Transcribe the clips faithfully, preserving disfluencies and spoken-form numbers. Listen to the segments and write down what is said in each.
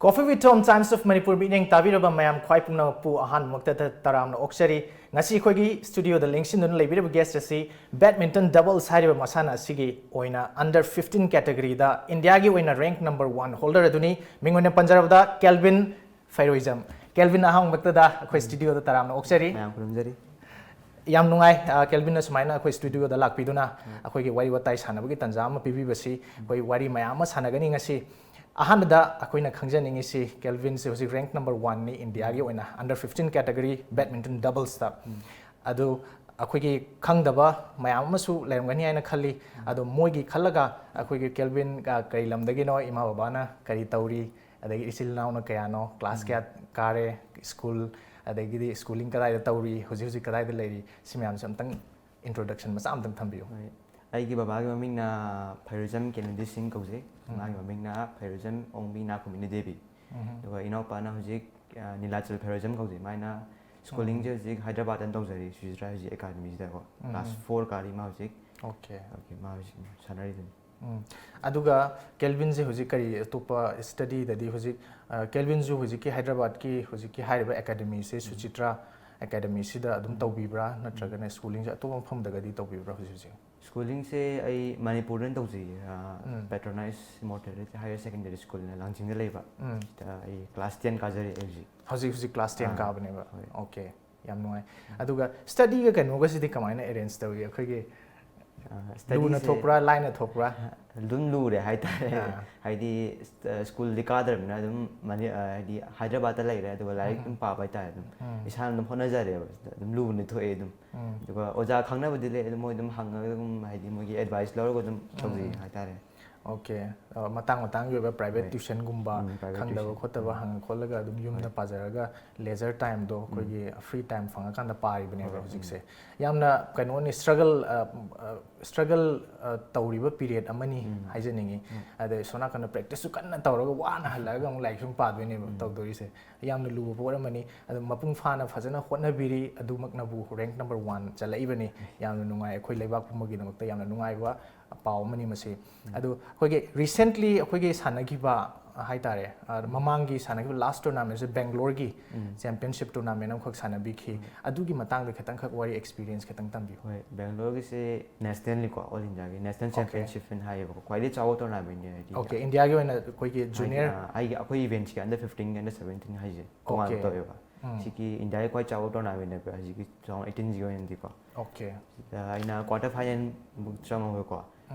Coffee with Tom, Times of Manipur ꯃꯤꯠꯌꯦꯡ ꯇꯥꯕꯤꯔꯕ ꯃꯌꯥꯝ ꯈ꯭ꯋꯥꯏ ꯄꯨꯝꯅꯃꯛꯄꯨ ꯑꯍꯥꯟꯕꯃꯛꯇꯗ ꯇꯔꯥꯝꯅ ꯑꯣꯛꯆꯔꯤ꯫ ꯉꯁꯤ ꯑꯩꯈꯣꯏꯒꯤ studioꯗ ꯂꯦꯡꯁꯤꯟꯗꯨꯅ ꯂꯩꯕꯤꯔꯤꯕ guest ꯑꯁꯤ badminton doubles ꯍꯥꯏꯔꯤꯕ ꯃꯁꯥꯟꯅ ꯑꯁꯤꯒꯤ ꯑꯣꯏꯅ under fifteen categoryꯗ Indiaꯒꯤ ꯑꯣꯏꯅ rank number one holder ꯑꯗꯨꯅꯤ꯫ ꯃꯤꯡ ꯑꯣꯏꯅ ꯄꯟꯖꯔꯕꯗ Kelvin ꯐꯩꯔꯣꯏꯖꯝ꯫ Kelvin, ꯑꯍꯥꯟꯕꯃꯛꯇꯗ ꯑꯩꯈꯣꯏ studioꯗ ꯇꯔꯥꯝꯅ ꯑꯣꯛꯆꯔꯤ꯫ ꯃꯌꯥꯝ ꯈꯨꯔꯨꯝꯖꯔꯤ꯫ ꯌꯥꯝ ꯅꯨꯡꯉꯥꯏ, ꯑ, Kelvinꯅ ꯁꯨꯃꯥꯏꯅ ꯑꯩꯈꯣꯏ studioꯗ ꯂꯥꯛꯄꯤꯗꯨꯅ ꯑꯩꯈꯣꯏꯒꯤ ꯋꯥꯔꯤ ꯋꯥꯇꯥꯏ ꯁꯥꯟꯅꯕꯒꯤ ꯇꯥꯟꯖꯥ ꯑꯃ ꯄꯤꯕꯤꯕꯁꯤ꯫ ꯑꯩꯈꯣꯏ ꯋꯥꯔꯤ ꯃꯌꯥꯝ ꯑꯃ ꯁꯥꯟꯅꯒꯅꯤ ꯉꯁꯤ꯫ ꯑꯍꯥꯟꯕꯗ ꯑꯩꯈꯣꯏꯅ ꯈꯪꯖꯅꯤꯡꯉꯤꯁꯤ Kelvinꯁꯦ ꯍꯧꯖꯤꯛ rank number oneꯅꯤ Indiaꯒꯤ ꯑꯣꯏꯅ under fifteen category badminton doublesꯇ꯫ ꯑꯗꯨ ꯑꯩꯈꯣꯏꯒꯤ ꯈꯪꯗꯕ ꯃꯌꯥꯝ ꯑꯃꯁꯨ ꯂꯩꯔꯝꯒꯅꯤ ꯍꯥꯏꯅ ꯈꯜꯂꯤ꯫ ꯑꯗꯣ ꯃꯣꯏꯒꯤ ꯈꯜꯂꯒ ꯑꯩꯈꯣꯏꯒꯤ Kelvin, ꯑ, ꯀꯔꯤ ꯂꯝꯗꯒꯤꯅꯣ, ꯏꯃꯥ ꯕꯕꯥꯅ ꯀꯔꯤ ꯇꯧꯔꯤ, ꯑꯗꯒꯤ ꯏꯆꯤꯜ ꯏꯅꯥꯎꯅ ꯀꯌꯥꯅꯣ, class ꯀꯌꯥ ꯀꯥꯔꯦ, school, ꯑꯗꯒꯤꯗꯤ schooling ꯀꯗꯥꯏꯗ ꯇꯧꯔꯤ, ꯍꯧꯖꯤꯛ ꯍꯧꯖꯤꯛ ꯀꯗꯥꯏꯗ ꯂꯩꯔꯤ, ꯁꯤ ꯃꯌꯥꯝꯁꯦ ꯑꯝꯇꯪ introduction ꯃꯆꯥ ꯑꯝꯇꯪ ꯊꯝꯕꯤꯌꯨ꯫ ꯍꯣꯏ꯫ ꯑꯩꯒꯤ ꯕꯕꯥꯒꯤ ꯃꯃꯤꯡꯅ ꯐꯩꯔꯨꯖꯝ ꯀꯦꯅꯨꯗꯤ ꯁꯤꯡ ꯀꯧꯖꯩ꯫ ꯎꯝ꯫ ꯃꯥꯒꯤ ꯃꯃꯤꯡꯅ ꯐꯩꯔꯨꯖꯝ ꯑꯣꯡꯕꯤ ꯅꯥꯀꯨꯝꯕꯤꯅ ꯗꯦꯕꯤ꯫ ꯎꯝ꯫ ꯑꯗꯨꯒ ꯏꯅꯥꯎꯄꯥꯅ ꯍꯧꯖꯤꯛ, ꯑ, ꯅꯤꯂꯥꯆꯜ ꯐꯩꯔꯨꯖꯝ ꯀꯧꯖꯩ꯫ ꯃꯥꯅ schoolingꯁꯦ ꯎꯝ꯫ ꯍꯧꯖꯤꯛ ꯍꯥꯏꯗ꯭ꯔꯕꯥꯗꯇ ꯇꯧꯖꯔꯤ, ꯁꯨꯆꯤꯇ꯭ꯔꯥ ꯍꯧꯖꯤꯛ academyꯁꯤꯗꯀꯣ꯫ ꯎꯝ꯫ Class four ꯀꯥꯔꯤ ꯃꯥ ꯍꯧꯖꯤꯛ꯫ Okay꯫ Okay, ꯃꯥ ꯍꯧꯖꯤꯛ ꯁꯥꯟꯅꯔꯤꯗꯨꯅꯤ꯫ ꯎꯝ꯫ ꯑꯗꯨꯒ Kelvinꯁꯦ ꯍꯧꯖꯤꯛ ꯀꯔꯤ ꯑꯇꯣꯞꯄ studyꯗꯗꯤ ꯍꯧꯖꯤꯛ, ꯑ, Kelvinꯁꯨ ꯍꯧꯖꯤꯛꯀꯤ ꯍꯥꯏꯗ꯭ꯔꯕꯥꯗꯀꯤ ꯍꯧꯖꯤꯛꯀꯤ ꯍꯥꯏꯔꯤꯕ academyꯁꯦ, ꯎꯝ꯫ ꯁꯨꯆꯤꯇ꯭ꯔꯥ academyꯁꯤꯗ ꯑꯗꯨꯝ ꯎꯝ꯫ ꯇꯧꯕꯤꯕ꯭ꯔꯥ? ꯎꯝ꯫ ꯅꯠꯇ꯭ꯔꯒꯅ schoolingꯁꯦ ꯑꯇꯣꯞꯄ ꯃꯐꯝꯗꯒꯗꯤ ꯇꯧꯕꯤꯕ꯭ꯔꯥ ꯍꯧꯖꯤꯛ ꯍꯧꯖꯤꯛ? Schoolingꯁꯦ ꯑꯩ ꯃꯅꯤꯄꯨꯔꯗ ꯑꯣꯏꯅ ꯇꯧꯖꯩꯌꯦ꯫ ꯑ, ꯎꯝ꯫ Patronize Model Higher Secondary Schoolꯅ ꯂꯥꯡꯖꯤꯡꯗ ꯂꯩꯕ꯫ ꯎꯝ꯫ ꯁꯤꯗ ꯑꯩ class ten ꯀꯥꯖꯔꯤ ꯑꯩ ꯍꯧꯖꯤꯛ꯫ ꯍꯧꯖꯤꯛ ꯍꯧꯖꯤꯛ class ten ꯑꯥ, ꯀꯥꯕꯅꯦꯕ? ꯍꯣꯏ꯫ Okay꯫ ꯌꯥꯝ ꯅꯨꯡꯉꯥꯏ꯫ ꯎꯝ꯫ ꯑꯗꯨꯒ studyꯒ ꯀꯩꯅꯣꯒꯁꯤꯗꯤ ꯀꯃꯥꯏꯅ arrange ꯇꯧꯏ? ꯑꯩꯈꯣꯏꯒꯤ ꯑ, ꯂꯨꯅ studyꯁꯦ ꯊꯣꯛꯄ꯭ꯔꯥ, ꯂꯥꯏꯅ ꯊꯣꯛꯄ꯭ꯔꯥ? ꯑꯗꯨꯝ ꯂꯨꯔꯦ ꯍꯥꯏꯇꯥꯔꯦ꯫ ꯑꯥ꯫ ꯍꯥꯏꯗꯤ, ꯑ, schoolꯗꯤ ꯀꯥꯗ꯭ꯔꯕꯅꯤꯅ ꯑꯗꯨꯝ ꯃꯅꯤ-, ꯑ, ꯍꯥꯏꯗꯤ ꯍꯥꯏꯗ꯭ꯔꯕꯥꯗꯇ ꯂꯩꯔꯦ, ꯑꯗꯨꯒ ꯂꯥꯏꯔꯤꯛ ꯎꯝ꯫ ꯑꯗꯨꯝ ꯄꯥꯕ ꯍꯥꯏꯇꯥꯔꯦ꯫ ꯑꯗꯨꯝ ꯎꯝ꯫ ꯏꯁꯥꯅ ꯑꯗꯨꯝ ꯍꯣꯠꯅꯖꯔꯦꯕ, ꯑꯗꯨꯝ ꯂꯨꯅ ꯊꯣꯛꯑꯦ ꯑꯗꯨꯝ꯫ ꯎꯝ꯫ ꯑꯗꯨꯒ ꯑꯣꯖꯥ ꯈꯪꯅꯕꯗꯤ ꯂꯩ, ꯑꯗꯨꯝ ꯃꯣꯏ ꯑꯗꯨꯝ ꯍꯪꯉꯒ ꯑꯗꯨꯝ, ꯍꯥꯏꯗꯤ ꯃꯣꯏꯒꯤ advice ꯂꯧꯔꯒ ꯑꯗꯨꯝ ꯇꯧꯖꯩ ꯎꯝ꯫ ꯍꯥꯏꯇꯥꯔꯦ꯫ Okay꯫ ꯑ, ꯃꯇꯥꯡ ꯃꯇꯥꯡꯒꯤ ꯑꯣꯏꯕ private ꯍꯣꯏ꯫ Tuitionꯒꯨꯝꯕ, ꯎꯝ, private ꯈꯪꯗꯕ tuition꯫ ꯈꯣꯠꯇꯕ ꯎꯝ꯫ ꯍꯪꯉ ꯈꯣꯠꯂꯒ ꯑꯗꯨꯝ ꯌꯨꯝꯗ ꯍꯣꯏ꯫ ꯄꯥꯖꯔꯒ leisure timeꯗꯣ ꯎꯝ꯫ ꯑꯩꯈꯣꯏꯒꯤ free time ꯐꯪꯉꯀꯥꯟꯗ ꯄꯥꯔꯤꯕꯅꯦꯕ ꯍꯣꯏ, ꯍꯣꯏ, ꯍꯧꯖꯤꯛꯁꯦ꯫ ꯎꯝ꯫ ꯌꯥꯝꯅ ꯀꯩꯅꯣꯅꯤ, struggle, ꯑ, ꯑ, struggle, ꯑ, ꯇꯧꯔꯤꯕ period ꯑꯃꯅꯤ ꯎꯝ꯫ ꯍꯥꯏꯖꯅꯤꯡꯉꯤ꯫ ꯎꯝ꯫ ꯑꯗꯩ ꯁꯣꯝ ꯅꯥꯀꯟꯗ practiceꯁꯨ ꯀꯟꯅ ꯇꯧꯔꯒ ꯋꯥꯅ ꯍꯜꯂꯛꯑꯒ ꯑꯃꯨꯛ ꯂꯥꯏꯔꯤꯛꯁꯨ ꯑꯃꯨꯛ ꯄꯥꯗꯣꯏꯅꯦꯕ ꯎꯝ꯫ ꯇꯧꯗꯣꯔꯤꯁꯦ꯫ ꯌꯥꯝꯅ ꯂꯨꯕ ꯄꯣꯠ ꯑꯃꯅꯤ꯫ ꯑꯗꯨ ꯃꯄꯨꯡ ꯐꯥꯅ ꯐꯖꯅ ꯍꯣꯠꯅꯕꯤꯔꯤ, ꯑꯗꯨꯃꯛꯅꯕꯨ rank number one ꯆꯠꯂꯛꯏꯕꯅꯤ꯫ ꯌꯥꯝꯅ ꯅꯨꯡꯉꯥꯏ, ꯑꯩꯈꯣꯏ ꯂꯩꯕꯥꯛ ꯄꯨꯝꯕꯒꯤꯗꯃꯛꯇ ꯌꯥꯝꯅ ꯅꯨꯡꯉꯥꯏꯕ ꯄꯥꯎ ꯑꯃꯅꯤ ꯃꯁꯤ꯫ ꯎꯝ꯫ ꯑꯗꯨ ꯑꯩꯈꯣꯏꯒꯤ recently ꯑꯩꯈꯣꯏꯒꯤ ꯁꯥꯟꯅꯈꯤꯕ, ꯍꯥꯏꯇꯥꯔꯦ, ꯑ, ꯃꯃꯥꯡꯒꯤ ꯁꯥꯟꯅꯈꯤꯕ last tournamentꯁꯦ ꯕꯦꯡꯒ꯭ꯂꯣꯔꯒꯤ championship tournament ꯑꯃꯈꯛ ꯁꯥꯟꯅꯕꯤꯈꯤ꯫ ꯑꯗꯨꯒꯤ ꯃꯇꯥꯡꯗ ꯈꯤꯇꯪꯈꯛ ꯋꯥꯔꯤ, experience ꯈꯤꯇꯪ ꯇꯝꯕꯤꯌꯨ꯫ ꯍꯣꯏ, ꯕꯦꯡꯒ꯭ꯂꯣꯔꯒꯤꯁꯦ nationalꯅꯤꯀꯣ, all Indiaꯒꯤ national championship ꯍꯥꯏꯌꯦꯕꯀꯣ, ꯈ꯭ꯋꯥꯏꯗꯒꯤ ꯆꯥꯎꯕ tournamentꯅꯦ ꯍꯥꯏꯗꯤ꯫ Okay, Indiaꯒꯤ ꯑꯣꯏꯅ ꯑꯩꯈꯣꯏꯒꯤ ꯍꯥꯏꯗꯤ, junior ꯑ, ꯑꯩꯒꯤ, ꯑꯩꯈꯣꯏ eventꯁꯤꯒꯤ under fifteenꯒꯤ under seventeen ꯍꯥꯏꯁꯦ ꯇꯣꯉꯥꯟꯅ Okay. ꯇꯧꯋꯦꯕ꯫ ꯁꯤꯒꯤ Indiaꯒꯤ ꯈ꯭ꯋꯥꯏ ꯆꯥꯎꯕ tournamentꯅꯦꯕ ꯍꯧꯖꯤꯛꯀꯤ two thousand eighteenꯒꯤ ꯑꯣꯏꯅꯗꯤꯀꯣ꯫ Okay. ꯁꯤꯗ ꯑꯩꯅ quarter finalꯕꯨꯛ ꯆꯪꯍꯧꯋꯦꯀꯣ꯫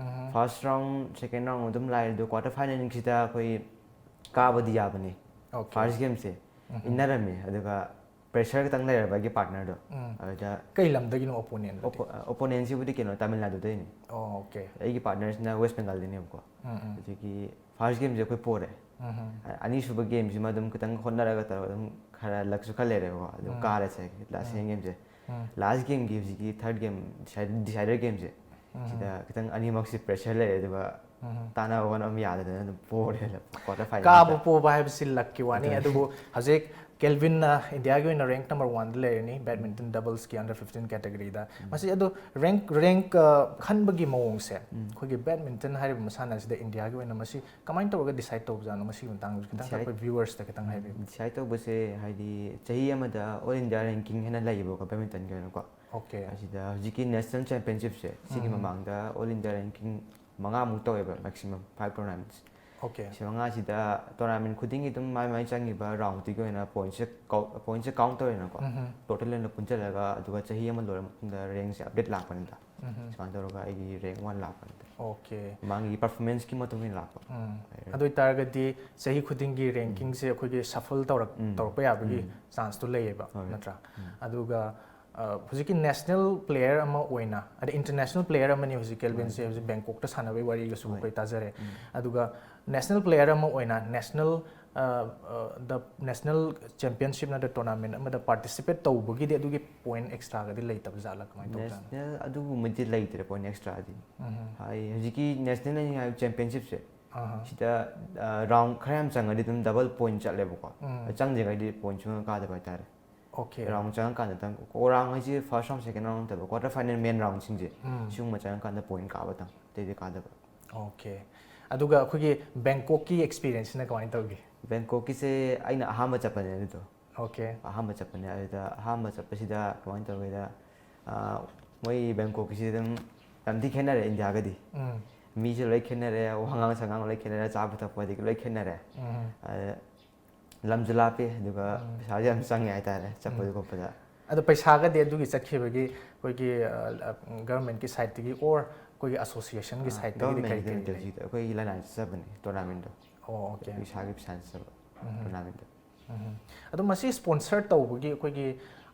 First round, second round ꯑꯗꯨꯝ ꯂꯥꯛꯑꯦ, ꯑꯗꯣ quarter finalꯒꯤꯁꯤꯗ ꯑꯩꯈꯣꯏ ꯀꯥꯕꯗꯤ ꯌꯥꯕꯅꯤ꯫ Okay. First gameꯁꯦ ꯏꯟꯅꯔꯝꯃꯤ, ꯑꯗꯨꯒ pressure ꯈꯤꯇꯪ ꯂꯩꯔꯕ ꯑꯩꯒꯤ partnerꯗꯣ꯫ ꯎꯝ꯫ ꯑꯗꯨꯗ ꯀꯩ ꯂꯝꯗꯒꯤꯅꯣ opponent? Oppo- opponentꯁꯤꯕꯨꯗꯤ ꯀꯩꯅꯣ, ꯇꯥꯃꯤꯜ ꯅꯥꯗꯨꯗꯩꯅꯤ꯫ Oh, okay. ꯑꯩꯒꯤ partnerꯁꯤꯅ West Bengalꯗꯩꯅꯦꯕꯀꯣ꯫ ꯎꯝ, ꯎꯝ. ꯑꯗꯒꯤ first gameꯁꯦ ꯑꯩꯈꯣꯏ ꯄꯣꯔꯦ꯫ ꯎꯝ, ꯎꯝ. ꯑ-, ꯑꯅꯤꯁꯨꯕ gameꯁꯤꯃ ꯑꯗꯨꯝ ꯈꯤꯇꯪ ꯍꯣꯠꯅꯔꯒ ꯇꯧꯔꯒ ꯑꯗꯨꯝ ꯈꯔ luckꯁꯨ ꯈꯔ ꯂꯩꯔꯦꯕꯀꯣ, ꯑꯗꯨꯝ ꯎꯝ. ꯀꯥꯔꯦꯁꯦ last second gameꯁꯦ꯫ ꯎꯝ. Last gameꯒꯤ ꯍꯧꯖꯤꯛꯀꯤ third game, decider gameꯁꯦ, ꯁꯤꯗ ꯈꯤꯇꯪ ꯑꯅꯤꯃꯛꯁꯦ pressure ꯂꯩꯔꯦ, ꯑꯗꯨꯒ ꯎꯝ. ꯇꯥꯟꯅꯕ ꯍꯣꯠꯅꯕ ꯌꯥꯗꯗꯅ ꯑꯗꯨꯝ ꯄꯣꯔꯦ quarter final꯫ ꯀꯥꯕ ꯄꯣꯕ ꯍꯥꯏꯕꯁꯤ luckꯀꯤ ꯋꯥꯅꯤ꯫ ꯑꯗꯨꯅꯤ꯫ ꯑꯗꯨꯕꯨ ꯍꯧꯖꯤꯛ ꯀꯦꯜꯚꯤꯟꯅ Indiaꯒꯤ ꯑꯣꯏꯅ rank number oneꯗ ꯂꯩꯔꯅꯤ, badminton doublesꯀꯤ under fifteen categoryꯗ꯫ ꯃꯁꯤ ꯑꯗꯨ rank, rank, ꯑ, ꯈꯟꯕꯒꯤ ꯃꯑꯣꯡꯁꯦ, ꯑꯩꯈꯣꯏꯒꯤ badminton ꯍꯥꯏꯔꯤꯕ ꯃꯁꯥꯟꯅ ꯑꯁꯤꯗ Indiaꯒꯤ ꯑꯣꯏꯅ ꯃꯁꯤ ꯀꯃꯥꯏꯅ ꯇꯧꯔꯒ decide ꯇꯧꯕꯖꯥꯠꯅꯣ? ꯃꯁꯤꯒꯤ ꯃꯇꯥꯡꯗꯁꯨ ꯈꯤꯇꯪ Decide- ꯑꯩꯈꯣꯏ viewersꯇ ꯈꯤꯇꯪ ꯍꯥꯏꯕꯤꯌꯨ꯫ Decide ꯇꯧꯕꯁꯦ ꯍꯥꯏꯗꯤ ꯆꯍꯤ ꯑꯃꯗ all India ranking ꯍꯥꯏꯅ ꯂꯩꯌꯦꯕꯀꯣ, badmintonꯒꯤ ꯑꯣꯏꯅꯀꯣ꯫ Okay. ꯑꯁꯤꯗ ꯍꯧꯖꯤꯛꯀꯤ national championshipꯁꯦ, ꯁꯤꯒꯤ ꯃꯃꯥꯡꯗ all India ranking ꯃꯉꯥꯃꯨꯛ ꯇꯧꯋꯦꯕ, maximum five tournaments꯫ Okay. ꯁꯤ ꯃꯉꯥꯁꯤꯗ tournament ꯈꯨꯗꯤꯡꯒꯤ ꯑꯗꯨꯝ ꯃꯥꯏ ꯃꯥꯏ ꯆꯪꯉꯤꯕ roundꯇꯨꯒꯤ ꯑꯣꯏꯅ pointꯁꯦ ꯀꯥꯎ-, pointꯁꯦ count ꯇꯧꯔꯦꯅꯀꯣ꯫ Total ꯑꯣꯏꯅ ꯄꯨꯟꯁꯤꯜꯂꯒ, ꯑꯗꯨꯒ ꯆꯍꯤ ꯑꯃ ꯂꯣꯏꯔ ꯃꯇꯨꯡꯗ rankꯁꯦ update ꯂꯥꯛꯄꯅꯤꯗ꯫ ꯁꯨꯃꯥꯏꯅ ꯇꯧꯔꯒ ꯑꯩꯒꯤ rank one ꯂꯥꯛꯄꯅꯤꯗ꯫ Okay. ꯃꯥꯒꯤ performanceꯀꯤ ꯃꯇꯨꯡ ꯏꯟꯅ ꯂꯥꯛꯄ꯫ ꯎꯝ. ꯑꯗꯨ ꯑꯣꯏꯇꯥꯔꯒꯗꯤ ꯆꯍꯤ ꯈꯨꯗꯤꯡꯒꯤ rankingꯁꯦ ꯑꯩꯈꯣꯏꯒꯤ shuffle ꯇꯧꯔꯛ-, ꯎꯝ. ꯇꯧꯔꯛꯄ ꯌꯥꯕꯒꯤ ꯎꯝ. chanceꯇꯨ ꯂꯩꯌꯦꯕ, ꯍꯣꯏ. ꯅꯠꯇ꯭ꯔꯥ? ꯎꯝ. ꯑꯗꯨꯒ, ꯑ, ꯍꯧꯖꯤꯛꯀꯤ national player ꯑꯃ ꯑꯣꯏꯅ, ꯑꯗꯩ international player ꯑꯃꯅꯤ ꯍꯧꯖꯤꯛ ꯀꯦꯜꯚꯤꯟꯁꯦ, ꯍꯧꯖꯤꯛ ꯕꯦꯡꯀꯣꯛꯇ ꯁꯥꯟꯅꯕꯒꯤ ꯋꯥꯔꯤꯒꯁꯨ ꯍꯣꯏ. ꯑꯩꯈꯣꯏ ꯇꯥꯖꯔꯦ꯫ ꯎꯝ. ꯑꯗꯨꯒ national player ꯑꯃ ꯑꯣꯏꯅ national, ꯑ, ꯑ, the national championship ꯅꯠꯇ꯭ꯔ tournament ꯑꯃꯗ participate ꯇꯧꯕꯒꯤꯗꯤ ꯑꯗꯨꯒꯤ point extraꯒꯗꯤ ꯂꯩꯇꯕ ꯖꯥꯠꯂꯥ, ꯀꯃꯥꯏꯅ ꯇꯧꯖꯥꯠꯅꯣ? National ꯑꯗꯨꯒꯨꯝꯕꯗꯤ ꯂꯩꯇ꯭ꯔꯦ, point extraꯗꯤ꯫ ꯎꯝ. ꯍꯥꯏ, ꯍꯧꯖꯤꯛꯀꯤ national ꯍꯥꯏꯔꯤꯕ championshipꯁꯦ, ꯑꯍ. ꯁꯤꯗ, ꯑ, round ꯈꯔ ꯌꯥꯝ ꯆꯪꯉꯗꯤ ꯑꯗꯨꯝ double point ꯆꯠꯂꯦꯕꯀꯣ꯫ ꯎꯝ. ꯆꯪꯗ꯭ꯔꯤꯉꯩꯗꯤ point ꯁꯨꯡꯀꯥ ꯀꯥꯗꯕ ꯍꯥꯏꯇꯥꯔꯦ꯫ Okay. Round ꯆꯪꯉꯀꯥꯟꯗꯇꯪ, round ꯍꯥꯏꯁꯦ first round, second round ꯅꯠꯇꯕ, quarter final main roundꯁꯤꯡꯁꯦ, ꯎꯝ. ꯁꯤꯒꯨꯝꯕ ꯆꯪꯉꯀꯥꯟꯗ point ꯀꯥꯕꯇꯪ, ꯑꯇꯩꯗꯤ ꯀꯥꯗꯕ꯫ Okay. ꯑꯗꯨꯒ ꯑꯩꯈꯣꯏꯒꯤ ꯕꯦꯡꯀꯣꯛꯀꯤ ꯑꯦꯛꯁꯄꯤꯔꯤꯌꯦꯟꯁꯁꯤꯅ ꯀꯃꯥꯏꯅ ꯇꯧꯒꯤ? ꯕꯦꯡꯀꯣꯛꯀꯤꯁꯦ ꯑꯩꯅ ꯑꯍꯥꯟꯕ ꯆꯠꯄꯅꯦ ꯑꯗꯨꯗꯣ꯫ ꯑꯣꯀꯦ꯫ ꯑꯍꯥꯟꯕ ꯆꯠꯄꯅꯦ꯫ ꯑꯗꯨꯗ ꯑꯍꯥꯟꯕ ꯆꯠꯄꯁꯤꯗ ꯀꯃꯥꯏꯅ ꯇꯧꯒꯦꯗ, ꯑꯥ, ꯃꯣꯏ ꯕꯦꯡꯀꯣꯛꯀꯤꯁꯤ ꯑꯗꯨꯝ ꯌꯥꯝ ꯊꯤ ꯈꯦꯠꯅꯔꯦ ꯏꯟꯗꯤꯌꯥꯒꯗꯤ꯫ ꯎꯝ꯫ ꯃꯤꯁꯨ ꯂꯣꯏ ꯈꯦꯠꯅꯔꯦ, ꯋꯥꯉꯥꯡ ꯁꯉꯥꯡ ꯂꯣꯏ ꯈꯦꯠꯅꯔꯦ, ꯆꯥꯕ ꯊꯛꯄꯗꯒꯤ ꯂꯣꯏ ꯈꯦꯠꯅꯔꯦ꯫ ꯎꯝ꯫ ꯑꯗ ꯂꯝꯁꯨ ꯂꯥꯞꯄꯤ, ꯑꯗꯨꯒ ꯎꯝ꯫ ꯄꯩꯁꯥꯁꯨ ꯌꯥꯝ ꯆꯪꯉꯦ ꯍꯥꯏꯇꯥꯔꯦ ꯆꯠꯄꯗ ꯎꯝ꯫ ꯈꯣꯠꯄꯗ꯫ ꯑꯗꯣ ꯄꯩꯁꯥꯒꯗꯤ ꯑꯗꯨꯒꯤ ꯆꯠꯈꯤꯕꯒꯤ ꯑꯩꯈꯣꯏꯒꯤ ꯒꯚꯔꯟꯃꯦꯟꯠꯀꯤ ꯁꯥꯏꯠꯇꯒꯤ ꯑꯣꯔ ꯑꯩꯈꯣꯏꯒꯤ ꯑꯁꯣꯁꯤꯌꯦꯁꯟꯒꯤ ꯁꯥꯏꯠꯇꯒꯤꯗꯤ ꯀꯔꯤ ꯒꯚꯔꯟꯃꯦꯟꯠꯀꯤ ꯀꯔꯤ ꯅꯠꯇꯦ, ꯂꯩ? ꯍꯧꯖꯤꯛꯇ ꯑꯩꯈꯣꯏꯒꯤ ꯂꯅꯥꯏ ꯆꯠꯆꯕꯅꯦ ꯇꯣꯔꯅꯥꯃꯦꯟꯠꯇꯣ꯫ ꯑꯣ, ꯑꯣꯀꯦ꯫ ꯏꯁꯥꯒꯤ ꯄꯩꯁꯥꯅ ꯆꯠꯆꯕ ꯎꯝ꯫ ꯇꯣꯔꯅꯥꯃꯦꯟꯠꯇꯣ꯫ ꯎꯝ꯫ ꯑꯗꯣ ꯃꯁꯤ ꯁ꯭ꯄꯣꯟꯁꯔ ꯇꯧꯕꯒꯤ ꯑꯩꯈꯣꯏꯒꯤ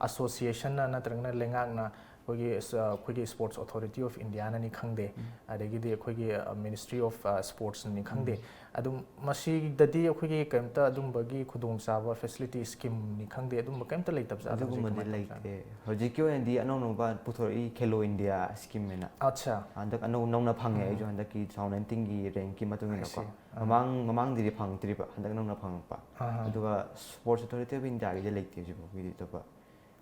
ꯑꯁꯣꯁꯤꯌꯦꯁꯟꯅ ꯅꯠꯇ꯭ꯔꯒꯅ ꯂꯩꯉꯥꯛꯅ ꯑꯩꯈꯣꯏꯒꯤ ꯁ-, ꯑꯩꯈꯣꯏꯒꯤ Sports Authority of Indiaꯅꯅꯤ ꯈꯪꯗꯦ, ꯎꯝ꯫ ꯑꯗꯒꯤꯗꯤ ꯑꯩꯈꯣꯏꯒꯤ, ꯑ, Ministry of, ꯑ, Sportsꯅꯅꯤ ꯈꯪꯗꯦ, ꯎꯝ꯫ ꯑꯗꯨꯝ ꯃꯁꯤꯗꯗꯤ ꯑꯩꯈꯣꯏꯒꯤ ꯀꯩꯝꯇ ꯑꯗꯨꯝꯕꯒꯤ ꯈꯨꯗꯣꯡꯆꯥꯕ, ꯐꯦꯁꯤꯂꯤꯇꯤ, ꯁ꯭ꯀꯤꯝꯅꯤ ꯈꯪꯗꯦ, ꯑꯗꯨꯝꯕ ꯀꯩꯝꯇ ꯂꯩꯇꯕꯖꯥꯠꯂ? ꯍꯧꯖꯤꯛ ꯑꯗꯨꯒꯨꯝꯕꯗꯤ ꯀꯃꯥꯏꯅ ꯂꯩꯇꯦ꯫ ꯇꯧꯕꯖꯥꯠꯅꯣ? ꯍꯧꯖꯤꯛꯀꯤ ꯑꯣꯏꯅꯗꯤ ꯑꯅꯧ ꯑꯅꯧꯕ ꯄꯨꯊꯣꯔꯛꯏ ꯈꯦꯂꯣ ꯏꯟꯗꯤꯌꯥ ꯁ꯭ꯀꯤꯝ ꯍꯥꯏꯅ꯫ ꯑꯠꯆꯥ꯫ ꯍꯟꯗꯛ ꯑꯅꯧ ꯅꯧꯅ ꯐꯪꯉꯦ ꯎꯝ꯫ ꯑꯩꯁꯨ ꯍꯟꯗꯛꯀꯤ two thousand nineteenꯒꯤ ꯔꯦꯡꯀꯤ ꯃꯇꯨꯡ I ꯏꯟꯅꯀꯣ꯫ see. ꯑꯥ꯫ ꯃꯃꯥꯡ, ꯃꯃꯥꯡꯗꯗꯤ ꯐꯪꯉꯛꯇ꯭ꯔꯤꯕ, ꯍꯟꯗꯛ ꯅꯧꯅ ꯐꯪꯉꯛꯄ꯫ ꯑꯍꯥ꯫ ꯑꯗꯨꯒ Sports Authority of Indiaꯒꯤꯗꯤ ꯂꯩꯇꯦ ꯍꯧꯖꯤꯛꯐꯥꯎꯒꯤꯗꯤ ꯑꯇꯣꯞꯄ꯫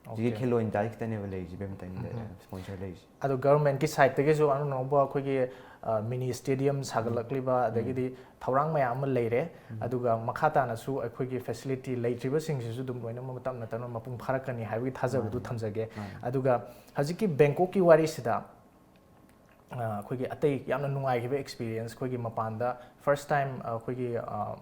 ꯍꯧꯖꯤꯛꯀꯤ ꯑꯣꯀꯦ꯫ ꯈꯦꯂꯣ ꯏꯟꯗꯤꯌꯥꯒꯤ ꯈꯤꯇꯅꯦꯕ ꯂꯩꯔꯤꯁꯦ ꯏꯕꯦꯝꯇ ꯎꯝ꯫ ꯁ꯭ꯄꯣꯟꯁꯔ ꯂꯩꯔꯤꯁꯦ꯫ ꯑꯗꯣ ꯒꯚꯔꯟꯃꯦꯟꯠꯀꯤ ꯁꯥꯏꯠꯇꯒꯤꯁꯨ ꯑꯅꯧ ꯑꯅꯧꯕ ꯑꯩꯈꯣꯏꯒꯤ, ꯑ, ꯃꯤꯅꯤ ꯁ꯭ꯇꯦꯗꯤꯌꯝ ꯁꯥꯒꯠꯂꯛꯂꯤꯕ, ꯎꯝ꯫ ꯑꯗꯒꯤꯗꯤ ꯊꯧꯔꯥꯡ ꯃꯌꯥꯝ ꯑꯃ ꯂꯩꯔꯦ꯫ ꯎꯝ꯫ ꯑꯗꯨꯒ ꯃꯈꯥ ꯇꯥꯅꯁꯨ ꯑꯩꯈꯣꯏꯒꯤ ꯐꯦꯁꯤꯂꯤꯇꯤ ꯂꯩꯇ꯭ꯔꯤꯕꯁꯤꯡꯁꯤꯁꯨ ꯑꯗꯨꯝ ꯂꯣꯏꯅꯃꯛ ꯇꯞꯅ ꯇꯞꯅ ꯃꯄꯨꯡ ꯐꯥꯔꯛꯀꯅꯤ ꯍꯥꯏꯕꯒꯤ ꯊꯥꯖꯕꯗꯨ ꯃꯥꯅꯦ꯫ ꯊꯝꯖꯒꯦ꯫ ꯃꯥꯅꯦ꯫ ꯑꯗꯨꯒ ꯍꯧꯖꯤꯛꯀꯤ ꯕꯦꯡꯀꯣꯛꯀꯤ ꯋꯥꯔꯤꯁꯤꯗ, ꯑ, ꯑꯩꯈꯣꯏꯒꯤ ꯑꯇꯩ ꯌꯥꯝꯅ ꯅꯨꯡꯉꯥꯏꯈꯤꯕ ꯑꯦꯛꯁꯄꯤꯔꯤꯌꯦꯟꯁ, ꯑꯩꯈꯣꯏꯒꯤ ꯃꯄꯥꯟꯗ ꯐꯥꯔꯁ ꯇꯥꯏꯝ ꯑꯩꯈꯣꯏꯒꯤ, ꯑ,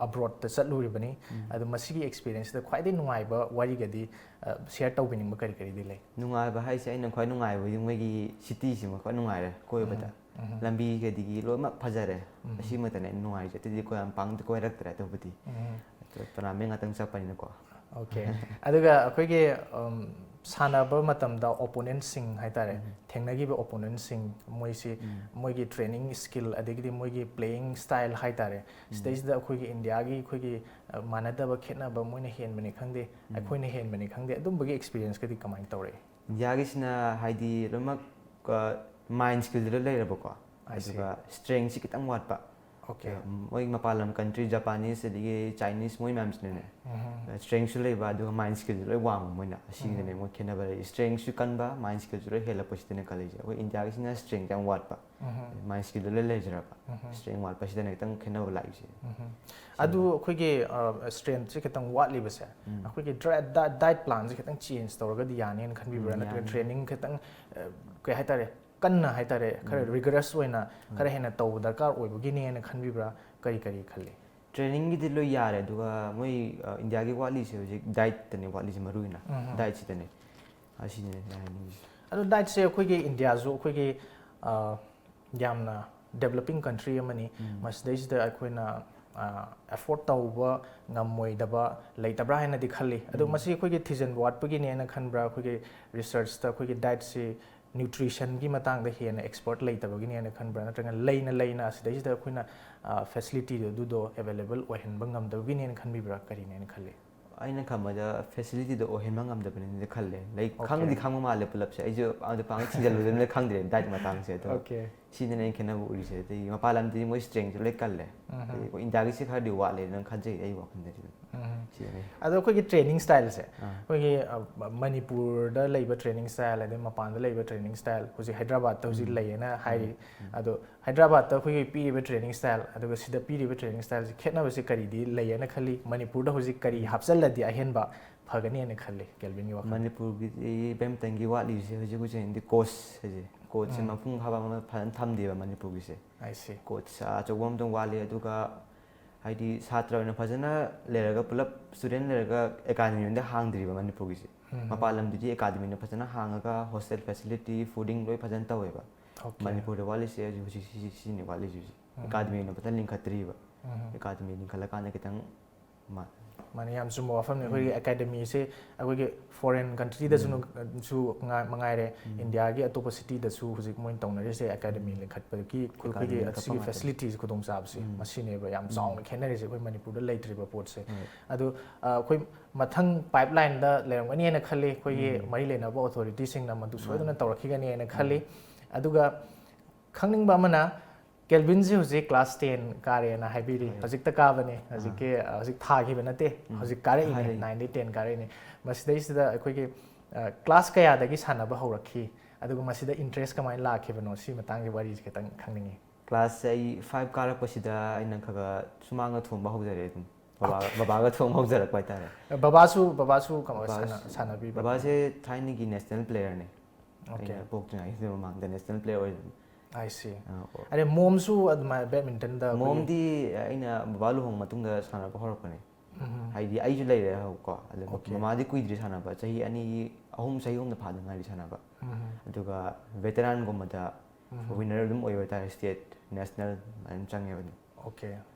ꯑꯕ꯭ꯔꯣꯗꯇ ꯆꯠꯂꯨꯔꯤꯕꯅꯤ꯫ ꯎꯝ꯫ ꯑꯗꯣ ꯃꯁꯤꯒꯤ ꯑꯦꯛꯁꯄꯤꯔꯤꯌꯦꯟꯁꯇ ꯈ꯭ꯋꯥꯏꯗꯒꯤ ꯅꯨꯡꯉꯥꯏꯕ ꯋꯥꯔꯤꯒꯗꯤ, ꯑ, ꯁꯤꯌꯔ ꯇꯧꯕꯤꯅꯤꯡꯕ ꯀꯔꯤ ꯀꯔꯤꯗꯤ ꯂꯩ? ꯅꯨꯡꯉꯥꯏꯕ ꯍꯥꯏꯁꯦ, ꯑꯩꯅ ꯈ꯭ꯋꯥꯏ ꯅꯨꯡꯉꯥꯏꯕꯗꯤ ꯃꯣꯏꯒꯤ ꯁꯤꯇꯤꯁꯤꯃ ꯈ꯭ꯋꯥꯏ ꯅꯨꯡꯉꯥꯏꯔꯦ ꯀꯣꯏꯕꯗ꯫ ꯎꯝ, ꯎꯝ꯫ ꯂꯝꯕꯤꯒꯗꯤ ꯂꯣꯏꯅꯃꯛ ꯐꯖꯔꯦ꯫ ꯎꯝ꯫ ꯑꯁꯤꯃꯛꯇꯅꯦ ꯑꯩꯅ ꯅꯨꯡꯉꯥꯏꯔꯤꯁꯦ꯫ ꯑꯇꯩꯗꯤ ꯑꯩꯈꯣꯏ ꯌꯥꯝ ꯄꯥꯡꯗꯤ ꯀꯣꯏꯔꯛꯇ꯭ꯔꯦ ꯑꯇꯣꯞꯄꯗꯤ꯫ ꯎꯝ꯫ ꯑꯗꯣ ꯇꯣꯔꯅꯥꯃꯦꯟ ꯉꯥꯛꯇꯪ ꯆꯠꯄꯅꯤꯅꯀꯣ꯫ ꯑꯣꯀꯦ꯫ ꯑꯗꯨꯒ ꯑꯩꯈꯣꯏꯒꯤ, ꯎꯝ, ꯁꯥꯟꯅꯕ ꯃꯇꯝꯗ ꯑꯣꯄꯣꯅꯦꯟꯠꯁꯤꯡ ꯍꯥꯏꯇꯥꯔꯦ, ꯎꯝ꯫ ꯊꯦꯡꯅꯈꯤꯕ ꯑꯣꯄꯣꯅꯦꯟꯠꯁꯤꯡ, ꯃꯣꯏꯁꯤ, ꯎꯝ꯫ ꯃꯣꯏꯒꯤ ꯇ꯭ꯔꯦꯅꯤꯡ ꯁ꯭ꯀꯤꯜ, ꯑꯗꯒꯤꯗꯤ ꯃꯣꯏꯒꯤ ꯄ꯭ꯂꯦꯌꯤꯡ ꯁ꯭ꯇꯥꯏꯜ ꯍꯥꯏꯇꯥꯔꯦ, ꯎꯝ꯫ ꯁꯤꯗꯩꯁꯤꯗ ꯑꯩꯈꯣꯏꯒꯤ ꯏꯟꯗꯤꯌꯥꯒꯤ ꯑꯩꯈꯣꯏꯒꯤ, ꯑ, ꯃꯥꯟꯅꯗꯕ ꯈꯦꯠꯅꯕ, ꯃꯣꯏꯅ ꯍꯦꯟꯕꯅꯤ ꯈꯪꯗꯦ, ꯎꯝ꯫ ꯑꯩꯈꯣꯏꯅ ꯍꯦꯟꯕꯅꯤ ꯈꯪꯗꯦ, ꯑꯗꯨꯝꯕꯒꯤ ꯑꯦꯛꯁꯄꯤꯔꯤꯌꯦꯟꯁꯀꯗꯤ ꯀꯃꯥꯏꯅ ꯇꯧꯔꯛꯏ? ꯏꯟꯗꯤꯌꯥꯒꯤꯁꯤꯅ ꯍꯥꯏꯗꯤ ꯂꯣꯏꯅꯃꯛ, ꯑ, ꯃꯥꯏꯟ ꯁ꯭ꯀꯤꯜꯗ ꯂꯣꯏ ꯂꯩꯔꯕꯀꯣ꯫ I see. ꯑꯗꯨꯒ ꯁ꯭ꯇꯔꯦꯡꯁꯤ ꯈꯤꯇꯪ ꯋꯥꯠꯄ꯫ Okay. ꯃꯣꯏ ꯃꯄꯥꯟ ꯂꯝ country, Japanese ꯑꯗꯒꯤ Chinese, ꯃꯣꯏ ꯃꯌꯥꯝꯁꯤꯅꯅꯦ, strengthꯁꯨ ꯂꯩꯕ ꯑꯗꯨꯒ mind skillꯁꯨ ꯂꯣꯏ ꯋꯥꯡꯕ ꯃꯣꯏꯅ꯫ ꯑꯁꯤꯒꯤꯗꯅꯦ ꯃꯣꯏ ꯈꯦꯠꯅꯕ ꯂꯩ꯫ Strengthꯁꯨ ꯀꯟꯕ, mind skillꯁꯨ ꯂꯣꯏ ꯍꯦꯜꯂꯛꯄꯁꯤꯗꯅꯦ ꯈꯜꯂꯤꯁꯦ꯫ ꯑꯩꯈꯣꯏ ꯏꯟꯗꯤꯌꯥꯒꯤꯁꯤꯅ strength ꯌꯥꯝ ꯋꯥꯠꯄ, mind skillꯗꯣ ꯂꯣꯏ ꯂꯩꯖꯔꯕ꯫ Strength ꯋꯥꯠꯄꯁꯤꯗꯅꯦ ꯈꯤꯇꯪ ꯈꯦꯠꯅꯕ ꯂꯥꯛꯏꯁꯦ꯫ ꯑꯗꯨ ꯑꯩꯈꯣꯏꯒꯤ strengthꯁꯦ ꯈꯤꯇꯪ ꯋꯥꯠꯂꯤꯕꯁꯦ ꯑꯩꯈꯣꯏꯒꯤ diet planꯁꯦ ꯈꯤꯇꯪ change ꯇꯧꯔꯒꯗꯤ ꯌꯥꯅꯤꯅ ꯈꯟꯕꯤꯕ꯭ꯔꯥ? ꯅꯠꯇ꯭ꯔꯒ training ꯈꯤꯇꯪ ꯀꯩ ꯍꯥꯏꯇꯥꯔꯦ, ꯀꯟꯅ ꯍꯥꯏꯇꯥꯔꯦ, ꯈꯔ rigorous ꯑꯣꯏꯅ ꯈꯔ ꯍꯦꯟꯅ ꯇꯧꯕ ꯗꯔꯀꯥꯔ ꯑꯣꯏꯕꯒꯤꯅꯦꯅ ꯈꯟꯕꯤꯕ꯭ꯔꯥ? ꯀꯔꯤ ꯀꯔꯤ ꯈꯜꯂꯤ? Trainingꯒꯤꯗꯤ ꯂꯣꯏ ꯌꯥꯔꯦ, ꯑꯗꯨꯒ ꯃꯣꯏ ꯏꯟꯗꯤꯌꯥꯒꯤ ꯋꯥꯠꯂꯤꯁꯦ ꯍꯧꯖꯤꯛ dietꯇꯅꯦ ꯋꯥꯠꯂꯤꯁꯦ, ꯃꯔꯨ ꯑꯣꯏꯅ dietꯁꯤꯗꯅꯦ꯫ ꯑꯁꯤꯅꯦ ꯍꯥꯏꯅꯤꯡꯉꯤꯁꯦ꯫ ꯑꯗꯣ dietꯁꯦ ꯑꯩꯈꯣꯏꯒꯤ ꯏꯟꯗꯤꯌꯥꯁꯨ ꯑꯩꯈꯣꯏꯒꯤ ꯌꯥꯝꯅ developing country ꯑꯃꯅꯤ꯫ ꯃꯁꯤꯗꯩꯁꯤꯗ ꯑꯩꯈꯣꯏꯅ afford ꯇꯧꯕ ꯉꯝꯃꯣꯏꯗꯕ ꯂꯩꯇꯕ꯭ꯔꯥ ꯍꯥꯏꯅꯗꯤ ꯈꯜꯂꯤ꯫ ꯑꯗꯣ ꯃꯁꯤ ꯑꯩꯈꯣꯏꯒꯤ ꯊꯤꯖꯤꯟꯕ ꯋꯥꯠꯄꯒꯤꯅꯦꯅ ꯈꯟꯕ꯭ꯔꯥ? ꯑꯩꯈꯣꯏꯒꯤ researchꯇ ꯑꯩꯈꯣꯏꯒꯤ dietꯁꯤ nutritionꯒꯤ ꯃꯇꯥꯡꯗ ꯍꯦꯟꯅ expert ꯂꯩꯇꯕꯒꯤꯅꯦꯅ ꯈꯟꯕ꯭ꯔꯥ? ꯅꯠꯇ꯭ꯔꯒ ꯂꯩꯅ ꯂꯩꯅ ꯑꯁꯤꯗꯩꯁꯤꯗ ꯑꯩꯈꯣꯏꯅ facilityꯗꯣ ꯑꯗꯨꯗꯣ available ꯑꯣꯏꯍꯟꯕ ꯉꯝꯗꯕꯒꯤꯅꯦꯅ ꯈꯟꯕꯤꯕ꯭ꯔꯥ? ꯀꯔꯤꯅꯦꯅ ꯈꯜꯂꯤ? ꯑꯩꯅ ꯈꯟꯕꯗ facilityꯗꯣ ꯑꯣꯏꯍꯟꯕ ꯉꯝꯗꯕꯅꯤꯅ ꯈꯜꯂꯦ꯫ ꯂꯩ, ꯈꯪꯗꯤ ꯈꯪꯕ ꯃꯥꯜꯂꯦ ꯄꯨꯂꯞꯁꯦ꯫ ꯑꯩꯁꯨ ꯑꯗꯨ ꯄꯥꯡ ꯊꯤꯖꯤꯜꯂꯨꯗꯕꯅꯤꯅ ꯈꯪꯗ꯭ꯔꯦ diet ꯃꯇꯥꯡꯁꯦ꯫ ꯑꯗꯣ Okay. ꯁꯤꯗꯅꯦ ꯑꯩꯅ ꯈꯦꯠꯅꯕ ꯎꯔꯤꯁꯦ꯫ ꯑꯗꯒꯤ ꯃꯄꯥꯟ ꯂꯝꯗꯗꯤ ꯃꯣꯏ strengthꯁꯨ ꯂꯣꯏ ꯀꯜꯂꯦ꯫ ꯑꯗꯩ ꯑꯩꯈꯣꯏ ꯏꯟꯗꯤꯌꯥꯒꯤꯁꯤ ꯈꯔꯗꯤ ꯋꯥꯠꯂꯦꯅ ꯈꯟꯖꯩ ꯑꯩ ꯋꯥꯈꯜꯗꯗꯤ꯫ ꯁꯤꯗꯅꯦ꯫ ꯑꯗꯣ ꯑꯩꯈꯣꯏꯒꯤ training styleꯁꯦ ꯑꯩꯈꯣꯏꯒꯤ ꯃꯅꯤꯄꯨꯔꯗ ꯂꯩꯕ training style ꯑꯗꯩ ꯃꯄꯥꯟꯗ ꯂꯩꯕ training style, ꯍꯧꯖꯤꯛ ꯍꯥꯏꯗ꯭ꯔꯕꯥꯗꯇ ꯍꯧꯖꯤꯛ ꯂꯩꯌꯦꯅ ꯍꯥꯏꯔꯤ꯫ ꯑꯗꯣ ꯍꯥꯏꯗ꯭ꯔꯕꯥꯗꯇ ꯑꯩꯈꯣꯏꯒꯤ ꯄꯤꯔꯤꯕ training style ꯑꯗꯨꯒ ꯁꯤꯗ ꯄꯤꯔꯤꯕ training styleꯁꯦ ꯈꯦꯠꯅꯕꯁꯦ ꯀꯔꯤꯗꯤ ꯂꯩꯌꯦꯅ ꯈꯜꯂꯤ? ꯃꯅꯤꯄꯨꯔꯗ ꯍꯧꯖꯤꯛ ꯀꯔꯤ ꯍꯥꯞꯆꯜꯂꯗꯤ ꯑꯍꯦꯟꯕ ꯐꯒꯅꯤꯅ ꯈꯜꯂꯤ ꯀꯦꯜꯕꯤꯟꯒꯤ ꯋꯥꯈꯜ? ꯃꯅꯤꯄꯨꯔꯒꯤꯗꯤ badmintonꯒꯤ ꯋꯥꯠꯂꯤꯁꯦ ꯍꯧꯖꯤꯛ ꯍꯧꯖꯤꯛ coach ꯍꯥꯏꯁꯦ, coachꯁꯦ ꯃꯄꯨꯡ ꯐꯥꯕ ꯑꯃ ꯐꯖꯅ ꯊꯝꯗꯦꯕ ꯃꯅꯤꯄꯨꯔꯒꯤꯁꯦ꯫ I see. Coach ꯑꯆꯧꯕ ꯑꯃꯇꯪ ꯋꯥꯠꯂꯤ꯫ ꯑꯗꯨꯒ ꯍꯥꯏꯗꯤ ꯁꯥꯇ꯭ꯔ ꯑꯣꯏꯅ ꯐꯖꯅ ꯂꯩꯔꯒ, ꯄꯨꯂꯞ student ꯂꯩꯔꯒ academy ꯑꯣꯏꯅ ꯍꯥꯡꯗ꯭ꯔꯤꯕ ꯃꯅꯤꯄꯨꯔꯒꯤꯁꯦ꯫ ꯃꯄꯥꯟ ꯂꯝꯗꯗꯤ academyꯅ ꯐꯖꯅ ꯍꯥꯡꯉꯒ hostel facility, fooding ꯂꯣꯏ ꯐꯖꯅ ꯇꯧꯋꯦꯕ꯫ Okay. ꯃꯅꯤꯄꯨꯔꯗ ꯋꯥꯠꯂꯤꯁꯦ ꯍꯧꯖꯤꯛ, ꯍꯧꯖꯤꯛ ꯁꯤ, ꯁꯤꯅꯤ ꯋꯥꯠꯂꯤꯁꯦ ꯍꯧꯖꯤꯛ꯫ Academyꯅ ꯐꯖꯅ ꯂꯤꯡꯈꯠꯇ꯭ꯔꯤꯕ꯫ Academy ꯂꯤꯡꯈꯠꯂꯀꯥꯟꯗ ꯈꯤꯇꯪ ꯃꯥ- ꯃꯥꯅꯦ, ꯌꯥꯝ ꯆꯨꯝꯕ ꯋꯥꯐꯝꯅꯤ꯫ ꯑꯩꯈꯣꯏꯒꯤ academyꯁꯦ ꯑꯩꯈꯣꯏꯒꯤ foreign countryꯗꯁꯨ ꯁꯨ ꯉꯥ-, ꯃꯉꯥꯏꯔꯦ, ꯏꯟꯗꯤꯌꯥꯒꯤ ꯑꯇꯣꯞꯄ cityꯗꯁꯨ ꯍꯧꯖꯤꯛ ꯃꯣꯏꯅ ꯇꯧꯅꯔꯤꯁꯦ academy ꯂꯤꯡꯈꯠꯄꯒꯤ ꯑꯩꯈꯣꯏꯒꯤ ꯂꯤꯡꯈꯠꯄ ꯑꯁꯤꯒꯤ ꯉꯥꯛꯇꯅꯤ꯫ facilityꯁꯦ, ꯈꯨꯗꯣꯡꯆꯥꯕꯁꯦ ꯃꯁꯤꯅꯦꯕ ꯌꯥꯝ ꯆꯥꯎꯅ ꯈꯦꯠꯅꯔꯤꯁꯦ ꯑꯩꯈꯣꯏ ꯃꯅꯤꯄꯨꯔꯗ ꯂꯩꯇ꯭ꯔꯤꯕ ꯄꯣꯠꯁꯦ꯫ ꯑꯗꯣ ꯑ, ꯑꯩꯈꯣꯏ ꯃꯊꯪ pipelineꯗ ꯂꯩꯔꯝꯒꯅꯤꯅ ꯈꯜꯂꯤ꯫ ꯑꯩꯈꯣꯏꯒꯤ ꯃꯔꯤ ꯂꯩꯅꯕ authorityꯁꯤꯡꯅ ꯃꯗꯨ ꯁꯣꯏꯗꯅ ꯇꯧꯔꯛꯈꯤꯒꯅꯤꯅ ꯈꯜꯂꯤ꯫ ꯑꯗꯨꯒ ꯈꯪꯅꯤꯡꯕ ꯑꯃꯅ, ꯀꯦꯜꯚꯤꯟꯁꯤ ꯍꯧꯖꯤꯛ ꯀ꯭ꯂꯥꯁ ꯇꯦꯟ ꯀꯥꯔꯦꯅ ꯍꯥꯏꯕꯤꯔꯤ꯫ ꯍꯣꯏ꯫ ꯍꯧꯖꯤꯛꯇ ꯀꯥꯕꯅꯤ꯫ ꯍꯧꯖꯤꯛꯀꯤ ꯑ, ꯍꯧꯖꯤꯛ ꯊꯥꯈꯤꯕ ꯅꯠꯇꯦ꯫ ꯎꯝ꯫ ꯍꯧꯖꯤꯛ ꯀꯥꯔꯛꯏꯅꯦ꯫ ꯀꯥꯔꯛꯏ꯫ ꯅꯥꯏꯟꯗꯒꯤ ꯇꯦꯟ ꯀꯥꯔꯛꯏꯅꯦ꯫ ꯃꯁꯤꯗꯩꯁꯤꯗ ꯑꯩꯈꯣꯏꯒꯤ ꯑ, ꯀ꯭ꯂꯥꯁ ꯀꯌꯥꯗꯒꯤ ꯁꯥꯟꯅꯕ ꯍꯧꯔꯛꯈꯤ? ꯑꯗꯨꯒ ꯃꯁꯤꯗ ꯏꯟꯇꯔꯦꯁ ꯀꯃꯥꯏꯅ ꯂꯥꯛꯈꯤꯕꯅꯣ? ꯁꯤ ꯃꯇꯥꯡꯒꯤ ꯋꯥꯔꯤꯁꯦ ꯈꯤꯇꯪ ꯈꯪꯅꯤꯡꯉꯤ꯫ ꯀ꯭ꯂꯥꯁꯁꯦ ꯑꯩ ꯐꯥꯏꯚ ꯀꯥꯔꯛꯄꯁꯤꯗ ꯑꯩꯅ ꯈꯔ ꯈꯔ ꯁꯨꯃꯥꯡꯗ ꯊꯣꯡꯕ ꯍꯧꯖꯔꯛꯑꯦ ꯑꯗꯨꯝ꯫ ꯕꯕꯥ-, ꯕꯕꯥꯒ ꯊꯣꯡꯕ ꯍꯧꯖꯔꯛꯄ ꯍꯥꯏꯇꯥꯔꯦ꯫ ꯕꯕꯥꯁꯨ, ꯕꯕꯥꯁꯨ ꯀꯃꯥꯏ ꯕꯕꯥ-, ꯁꯥꯟꯅ-, ꯁꯥꯟꯅꯕꯤꯕ? ꯕꯕꯥꯁꯦ ꯊꯥꯏꯅꯒꯤ ꯅꯦꯁꯅꯦꯜ ꯄ꯭ꯂꯦꯌꯔꯅꯦ꯫ ꯑꯣꯀꯦ꯫ ꯑꯩꯅ ꯄꯣꯛꯇ꯭ꯔꯤꯉꯩꯒꯤ ꯃꯃꯥꯡꯗ ꯅꯦꯁꯅꯦꯜ ꯄ꯭ꯂꯦꯌꯔ ꯑꯣꯏꯔꯝꯃꯤ꯫ I see꯫ ꯑ, ꯑꯣ꯫ ꯑꯗꯩ ꯃꯣꯝꯁꯨ ꯑꯗꯨꯃꯥꯏꯅ ꯕꯦꯗꯃꯤꯟꯇꯟꯗ ꯑꯩꯈꯣꯏꯒꯤ ꯃꯣꯝꯗꯤ ꯑꯩꯅ ꯕꯕꯥ ꯂꯨꯍꯣꯡꯕ ꯃꯇꯨꯡꯗ ꯁꯥꯟꯅꯕ ꯍꯧꯔꯛꯄꯅꯦ꯫ ꯎꯝ꯫ ꯍꯥꯏꯗꯤ ꯑꯩꯁꯨ ꯂꯩꯔꯦ ꯍꯥꯏꯕꯀꯣ꯫ ꯑꯗꯣ ꯑꯣꯀꯦ꯫ ꯃꯃꯥꯗꯤ ꯀꯨꯏꯗ꯭ꯔꯤ ꯁꯥꯟꯅꯕ, ꯆꯍꯤ ꯑꯅꯤ, ꯑꯍꯨꯝ, ꯆꯍꯤ ꯑꯍꯨꯝꯗ ꯐꯥꯗ ꯉꯥꯏꯔꯤ ꯁꯥꯟꯅꯕ꯫ ꯎꯝ꯫ ꯑꯗꯨꯒ ꯚꯦꯇꯔꯥꯟꯒꯨꯝꯕꯗ ꯎꯝ꯫ ꯋꯤꯟꯅꯔ ꯑꯗꯨꯝ ꯑꯣꯏꯕ ꯍꯥꯏꯇꯥꯔꯦ, ꯁ꯭ꯇꯦꯠ, ꯅꯦꯁꯅꯦꯜ ꯑꯗꯨꯃꯥꯏꯅ ꯑꯗꯨꯝ ꯆꯪꯉꯦꯕ ꯑꯗꯨꯝ꯫ ꯑꯣꯀꯦ꯫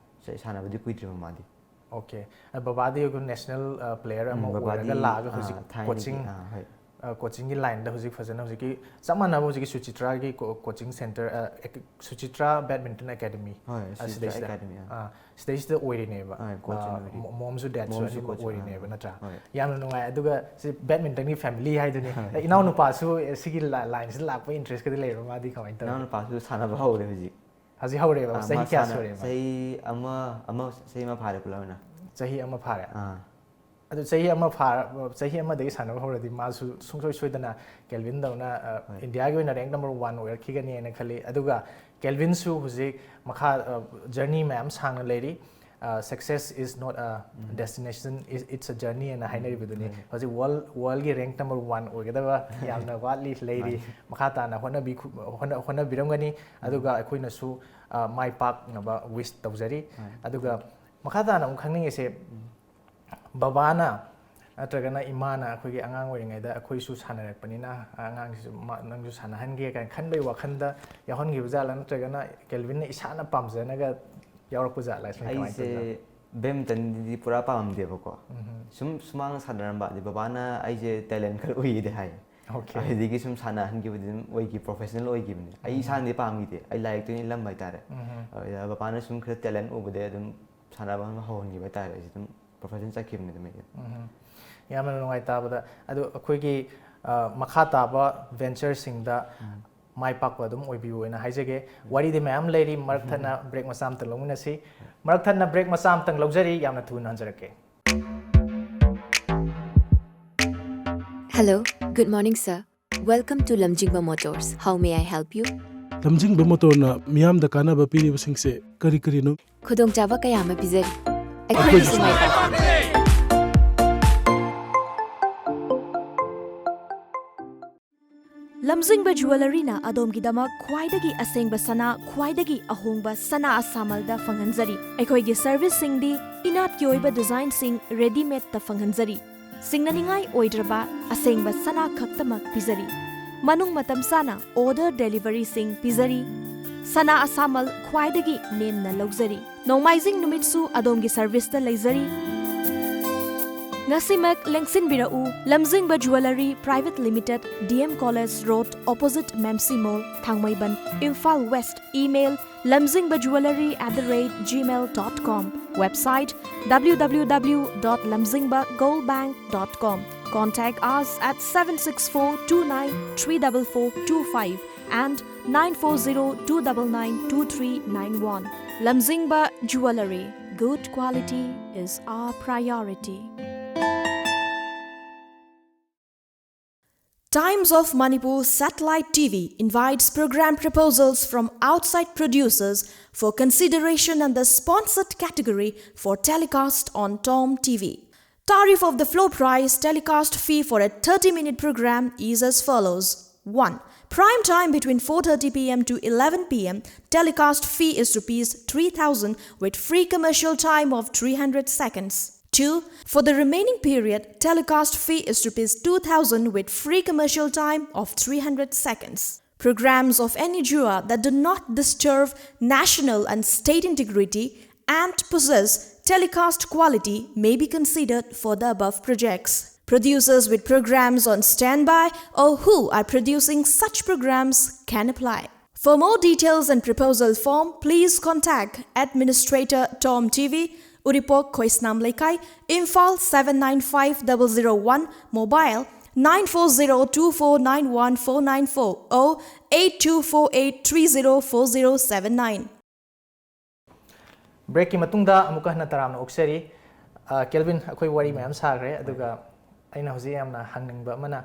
ꯆ-, ꯁꯥꯟꯅꯕꯗꯤ ꯀꯨꯏꯗ꯭ꯔꯤ ꯃꯃꯥꯗꯤ꯫ ꯑꯣꯀꯦ꯫ ꯑ, ꯕꯕꯥꯗꯤ ꯑꯩꯈꯣꯏ ꯅꯦꯁꯅꯦꯜ, ꯑ, ꯄ꯭ꯂꯦꯌꯔ ꯎꯝ, ꯑꯃ ꯕꯕꯥꯗꯤ, ꯑꯣꯏꯔꯒ ꯂꯥꯛꯑꯒ ꯑ, ꯍꯧꯖꯤꯛ ꯊꯥꯏꯅꯒꯤ, ꯀꯣꯆꯤꯡ, ꯑ, ꯍꯣꯏ꯫ ꯑ, ꯀꯣꯆꯤꯡꯒꯤ ꯂꯥꯏꯟꯗ ꯍꯧꯖꯤꯛ ꯐꯖꯅ ꯍꯧꯖꯤꯛꯀꯤ ꯆꯞ ꯃꯥꯟꯅꯕ ꯍꯧꯖꯤꯛꯀꯤ ꯁꯨꯆꯤꯇ꯭ꯔꯥꯒꯤ ꯀꯣ-, ꯀꯣꯆꯤꯡ ꯁꯦꯟꯇꯔ, ꯑ, ꯑꯦꯛ-, ꯁꯨꯆꯤꯇ꯭ꯔꯥ ꯕꯦꯗꯃꯤꯟꯇꯟ ꯑꯦꯀꯥꯗꯃꯤ꯫ ꯍꯣꯏ, ꯑ, ꯁꯨꯆꯤꯇ꯭ꯔꯥ ꯁꯤꯗꯩꯁꯤꯗ, ꯑꯦꯀꯥꯗꯃꯤ, ꯑ꯫ ꯑ, ꯁꯤꯗꯩꯁꯤꯗ ꯑꯣꯏꯔꯤꯅꯦꯕ꯫ ꯍꯣꯏ, ꯀꯣꯆ ꯑ, ꯑꯣꯏꯔꯤ꯫ ꯃꯣ-, ꯃꯣꯝꯁꯨ ꯗꯦꯠꯁꯨ ꯃꯣꯝꯁꯨ ꯑꯅꯤꯃꯛ ꯀꯣꯆ, ꯑ, ꯑꯣꯏꯔꯤꯅꯦꯕ, ꯅꯠꯇ꯭ꯔꯥ? ꯍꯣꯏ꯫ ꯌꯥꯝꯅ ꯅꯨꯡꯉꯥꯏ꯫ ꯑꯗꯨꯒ ꯁꯤ ꯕꯦꯗꯃꯤꯟꯇꯟꯒꯤ ꯐꯦꯃꯤꯂꯤ ꯍꯥꯏꯗꯨꯅꯤ꯫ ꯍꯣꯏ꯫ ꯏꯅꯥꯎꯅꯨꯄꯥꯁꯨ ꯁꯤꯒꯤ ꯂꯥ-, ꯂꯥꯏꯟꯁꯤꯗ ꯂꯥꯛꯄ ꯏꯟꯇꯔꯦꯁ ꯈꯔꯗꯤ ꯂꯩꯕ꯭ꯔꯥ? ꯃꯥꯗꯤ ꯀꯃꯥꯏꯅ ꯇꯧꯒꯦ? ꯏꯅꯥꯎꯅꯨꯄꯥꯁꯨ ꯁꯥꯟꯅꯕ ꯍꯧꯔꯦ ꯍꯧꯖꯤꯛ꯫ ꯍꯧꯖꯤꯛ ꯍꯧꯔꯦꯕ? ꯑꯥ, ꯆꯍꯤ ꯃꯥ ꯀꯌꯥ ꯁꯥꯟꯅ-, ꯁꯨꯔꯦ ꯃꯥ? ꯆꯍꯤ ꯑꯃ, ꯑꯃ, ꯆꯍꯤ ꯑꯃ ꯐꯥꯔꯦ ꯄꯨꯂꯞ ꯑꯣꯏꯅ꯫ ꯆꯍꯤ ꯑꯃ ꯐꯥꯔꯦ? ꯑꯥ꯫ ꯑꯗꯨ ꯆꯍꯤ ꯑꯃ ꯐꯥꯔ-, ꯆꯍꯤ ꯑꯃꯗꯒꯤ ꯁꯥꯟꯅꯕ ꯍꯧꯔꯗꯤ ꯃꯥꯁꯨ ꯁꯨꯡꯁꯣꯏ ꯁꯣꯏꯗꯅ ꯀꯦꯜꯚꯤꯟꯗꯧꯅ, ꯑ, ꯍꯣꯏ꯫ ꯏꯟꯗꯤꯌꯥꯒꯤ ꯑꯣꯏꯅ ꯔꯦꯡꯛ ꯅꯝꯕꯔ ꯋꯥꯟ ꯑꯣꯏꯔꯛꯈꯤꯒꯅꯤꯅ ꯈꯜꯂꯤ꯫ ꯑꯗꯨꯒ ꯀꯦꯜꯚꯤꯟꯁꯨ ꯍꯧꯖꯤꯛ ꯃꯈꯥ, ꯑ, ꯖꯔꯅꯤ ꯃꯌꯥꯝ ꯁꯥꯡꯅ ꯂꯩꯔꯤ꯫ ꯑ, "Success is not a um. destination, is, it's a journey" ꯍꯥꯏꯅ ꯎꯝ꯫ ꯍꯥꯏꯅꯔꯤꯕꯗꯨꯅꯤ꯫ ꯍꯣꯏ꯫ ꯍꯧꯖꯤꯛ ꯋꯥꯔꯜ, ꯋꯥꯔꯜꯒꯤ ꯔꯦꯡꯛ ꯅꯝꯕꯔ ꯋꯥꯟ ꯑꯣꯏꯒꯗꯕ ꯌꯥꯝꯅ ꯋꯥꯠꯂꯤ, ꯂꯩꯔꯤ꯫ ꯃꯥꯅꯤ꯫ ꯃꯈꯥ ꯇꯥꯅ ꯍꯣꯠꯅꯕꯤ-, ꯍꯣꯠꯅ-, ꯍꯣꯠꯅꯕꯤꯔꯝꯒꯅꯤ꯫ ꯎꯝ꯫ ꯑꯗꯨꯒ ꯑꯩꯈꯣꯏꯅꯁꯨ, ꯑ, ꯃꯥꯏ ꯄꯥꯛꯅꯕ ꯋꯤꯁ ꯇꯧꯖꯔꯤ꯫ ꯍꯣꯏ꯫ ꯑꯗꯨꯒ ꯃꯈꯥ ꯇꯥꯅ ꯑꯃꯨꯛ ꯈꯪꯅꯤꯡꯉꯤꯁꯦ, ꯎꯝ꯫ ꯕꯕꯥꯅ ꯅꯠꯇ꯭ꯔꯒꯅ ꯏꯃꯥꯅ ꯑꯩꯈꯣꯏꯒꯤ ꯑꯉꯥꯡ ꯑꯣꯏꯔꯤꯉꯩꯗ ꯑꯩꯈꯣꯏꯁꯨ ꯁꯥꯟꯅꯔꯛꯄꯅꯤꯅ, ꯑꯉꯥꯡꯁꯤꯁꯨ ꯃꯥ-, ꯅꯪꯁꯨ ꯁꯥꯟꯅꯍꯟꯒꯦ ꯀꯥꯏꯅ ꯈꯟꯕꯒꯤ ꯋꯥꯈꯜꯗ ꯌꯥꯎꯍꯟꯈꯤꯕ ꯖꯥꯠꯂꯥ, ꯅꯠꯇ꯭ꯔꯒꯅ ꯀꯦꯜꯚꯤꯟꯅ ꯏꯁꯥꯅ ꯄꯥꯝꯖꯅꯒ ꯌꯥꯎꯔꯛꯄ ꯖꯥꯠꯂꯥ? ꯁꯨꯝ ꯀꯃꯥꯏꯅ ꯑꯩꯁꯦ ꯇꯧꯖꯥꯠꯅꯣ? ꯕꯦꯗꯃꯤꯟꯇꯟꯗꯤ ꯄꯨꯔꯥ ꯄꯥꯝꯗꯦꯕꯀꯣ꯫ ꯎꯝ꯫ ꯁꯨꯝ ꯁꯨꯃꯥꯡꯗ ꯁꯥꯟꯅꯔꯝꯕ, ꯑꯗꯩ ꯕꯕꯥꯅ ꯑꯩꯁꯦ ꯇꯦꯂꯦꯟ ꯈꯔ ꯎꯏꯌꯦꯗꯤ ꯍꯥꯏ꯫ ꯑꯣꯀꯦ꯫ ꯑꯗꯨꯗꯒꯤ ꯁꯨꯝ ꯁꯥꯟꯅꯍꯟꯈꯤꯕꯗꯤ ꯑꯗꯨꯝ ꯑꯣꯏꯈꯤ, ꯄ꯭ꯔꯣꯐꯦꯁꯅꯦꯜ ꯑꯣꯏꯈꯤꯕꯅꯤ꯫ ꯑꯩ ꯎꯝ꯫ ꯏꯁꯥꯅꯗꯤ ꯄꯥꯝꯈꯤꯗꯦ, ꯑꯩ ꯂꯥꯏꯔꯤꯛꯇ ꯑꯣꯏꯅ ꯏꯜꯂꯝꯕ ꯍꯥꯏꯇꯥꯔꯦ꯫ ꯎꯝ꯫ ꯑꯗꯨꯗ ꯕꯕꯥꯅ ꯁꯨꯝ ꯈꯔ ꯇꯦꯂꯦꯟ ꯎꯕꯗꯩ ꯑꯗꯨꯝ ꯁꯥꯟꯅꯕ ꯑꯃ ꯍꯧꯍꯟꯈꯤꯕ ꯍꯥꯏꯇꯥꯔꯦ꯫ ꯑꯩꯁꯦ ꯑꯗꯨꯝ ꯄ꯭ꯔꯣꯐꯦꯁꯟ ꯆꯠꯈꯤꯕꯅꯦ ꯑꯗꯨꯝ ꯑꯩꯁꯦ꯫ ꯎꯝ꯫ ꯌꯥꯝꯅ ꯅꯨꯡꯉꯥꯏ ꯇꯥꯕꯗ꯫ ꯑꯗꯨ ꯑꯩꯈꯣꯏꯒꯤ, ꯑ, ꯃꯈꯥ ꯇꯥꯕ ꯚꯦꯟꯆꯔꯁꯤꯡꯗ ꯎꯝ꯫ ꯃꯥꯏ ꯄꯥꯛꯄ ꯑꯗꯨꯝ ꯑꯣꯏꯕꯤꯌꯨ ꯍꯥꯏꯅ ꯍꯥꯏꯖꯒꯦ꯫ ꯋꯥꯔꯤꯗꯤ ꯃꯌꯥꯝ ꯂꯩꯔꯤ, ꯃꯔꯛ ꯊꯠꯅ ꯕ꯭ꯔꯦꯛ ꯃꯆꯥ ꯑꯃꯇꯪ ꯂꯧꯃꯤꯟꯅꯁꯤ꯫ ꯃꯔꯛ ꯊꯠꯅ ꯕ꯭ꯔꯦꯛ ꯃꯆꯥ ꯑꯃꯇꯪ ꯂꯧꯖꯔꯤ, ꯌꯥꯝꯅ ꯊꯨꯅ ꯍꯟꯖꯔꯛꯀꯦ꯫ Hello, good morning, sir. Welcome to Lamjingba Motors. How may I help you? ꯂꯝꯖꯤꯡꯕ ꯃꯣꯇꯣꯔꯅ ꯃꯤꯌꯥꯝꯗ ꯀꯥꯟꯅꯕ ꯄꯤꯔꯤꯕꯁꯤꯡꯁꯦ ꯀꯔꯤ ꯀꯔꯤꯅꯣ? ꯈꯨꯗꯣꯡꯆꯥꯕ ꯀꯌꯥ ꯑꯃ ꯄꯤꯖꯔꯤ꯫ ꯑꯩꯈꯣꯏꯒꯤꯁꯨ ꯃꯥꯏ ꯄꯥꯛꯄ꯫ ꯂꯝꯖꯤꯡꯕ ꯖꯨꯋꯦꯂꯔꯤꯅ ꯑꯗꯣꯝꯒꯤꯗꯃꯛ ꯈ꯭ꯋꯥꯏꯗꯒꯤ ꯑꯁꯦꯡꯕ ꯁꯅꯥ, ꯈ꯭ꯋꯥꯏꯗꯒꯤ ꯑꯍꯣꯡꯕ ꯁꯅꯥ ꯑꯁꯥꯃꯜꯗ ꯐꯪꯍꯟꯖꯔꯤ꯫ ꯑꯩꯈꯣꯏꯒꯤ ꯁꯔꯚꯤꯁꯁꯤꯡꯗꯤ ꯏꯅꯥꯠꯀꯤ ꯑꯣꯏꯕ ꯗꯤꯖꯥꯏꯟꯁꯤꯡ ꯔꯦꯗꯤꯃꯦꯗꯇ ꯐꯪꯍꯟꯖꯔꯤ꯫ ꯁꯤꯡꯅꯅꯤꯡꯉꯥꯏ ꯑꯣꯏꯗ꯭ꯔꯕ ꯑꯁꯦꯡꯕ ꯁꯅꯥ ꯈꯛꯇꯃꯛ ꯄꯤꯖꯔꯤ꯫ ꯃꯅꯨꯡ ꯃꯇꯝ ꯆꯥꯅ ꯑꯣꯔꯗꯔ ꯗꯦꯂꯤꯚꯔꯤꯁꯤꯡ ꯄꯤꯖꯔꯤ꯫ ꯁꯅꯥ ꯑꯁꯥꯃꯜ ꯈ꯭ꯋꯥꯏꯗꯒꯤ ꯅꯦꯝꯅ ꯂꯧꯖꯔꯤ꯫ ꯅꯣꯡꯃꯥꯏꯖꯤꯡ ꯅꯨꯃꯤꯠꯁꯨ ꯑꯗꯣꯝꯒꯤ ꯁꯔꯚꯤꯁꯇ ꯂꯩꯖꯔꯤ꯫ ꯉꯁꯤꯃꯛ ꯂꯦꯡꯁꯤꯟꯕꯤꯔꯛꯎ, Lamjingba jewellery private limited, D M college road, opposite ꯃꯦꯝꯁꯤ mall, Thangmeiband, Imphal west. Email, lamjingba jewellery at the rate gmail dot com. Website, W W W dot lamjingba gold bank dot com. Contact us at seven six four two nine three double four two five and nine four zero two double nine two three nine one. Lamjingba Jewellery. Good quality is our priority. Times of Manipur Satellite T V invites program proposals from outside producers for consideration under sponsored category for telecast on Tom T V. Tariff of the floor price, telecast fee for a thirty minute program is as follows. One. Prime time between four thirty p m to eleven p m, telecast fee is rupees three thousand with free commercial time of three hundred seconds. Two. For the remaining period, telecast fee is rupees two thousand with free commercial time of three hundred seconds. Programs of any genre that do not disturb national and state integrity and possess telecast quality may be considered for the above projects. Producers with programs on standby or who are producing such programs can apply. For more details and proposal form, please contact Administrator Tom T V, Uripok Khoisnam Leikai, Imphal seven nine five double zero one, mobile Nine four zero two four nine one four nine four or eight two four eight three zero four zero seven nine. ꯕ꯭ꯔꯦꯛꯀꯤ ꯃꯇꯨꯡꯗ ꯑꯃꯨꯛꯀ ꯍꯟꯅ ꯇꯔꯥꯝꯅ ꯑꯣꯛꯆꯔꯤ꯫ ꯑ, Kelvin, ꯑꯩꯈꯣꯏ ꯋꯥꯔꯤ ꯃꯌꯥꯝ ꯁꯥꯈ꯭ꯔꯦ, ꯑꯗꯨꯒ ꯑꯩꯅ ꯍꯧꯖꯤꯛ ꯌꯥꯝꯅ ꯍꯪꯅꯤꯡꯕ ꯑꯃꯅ,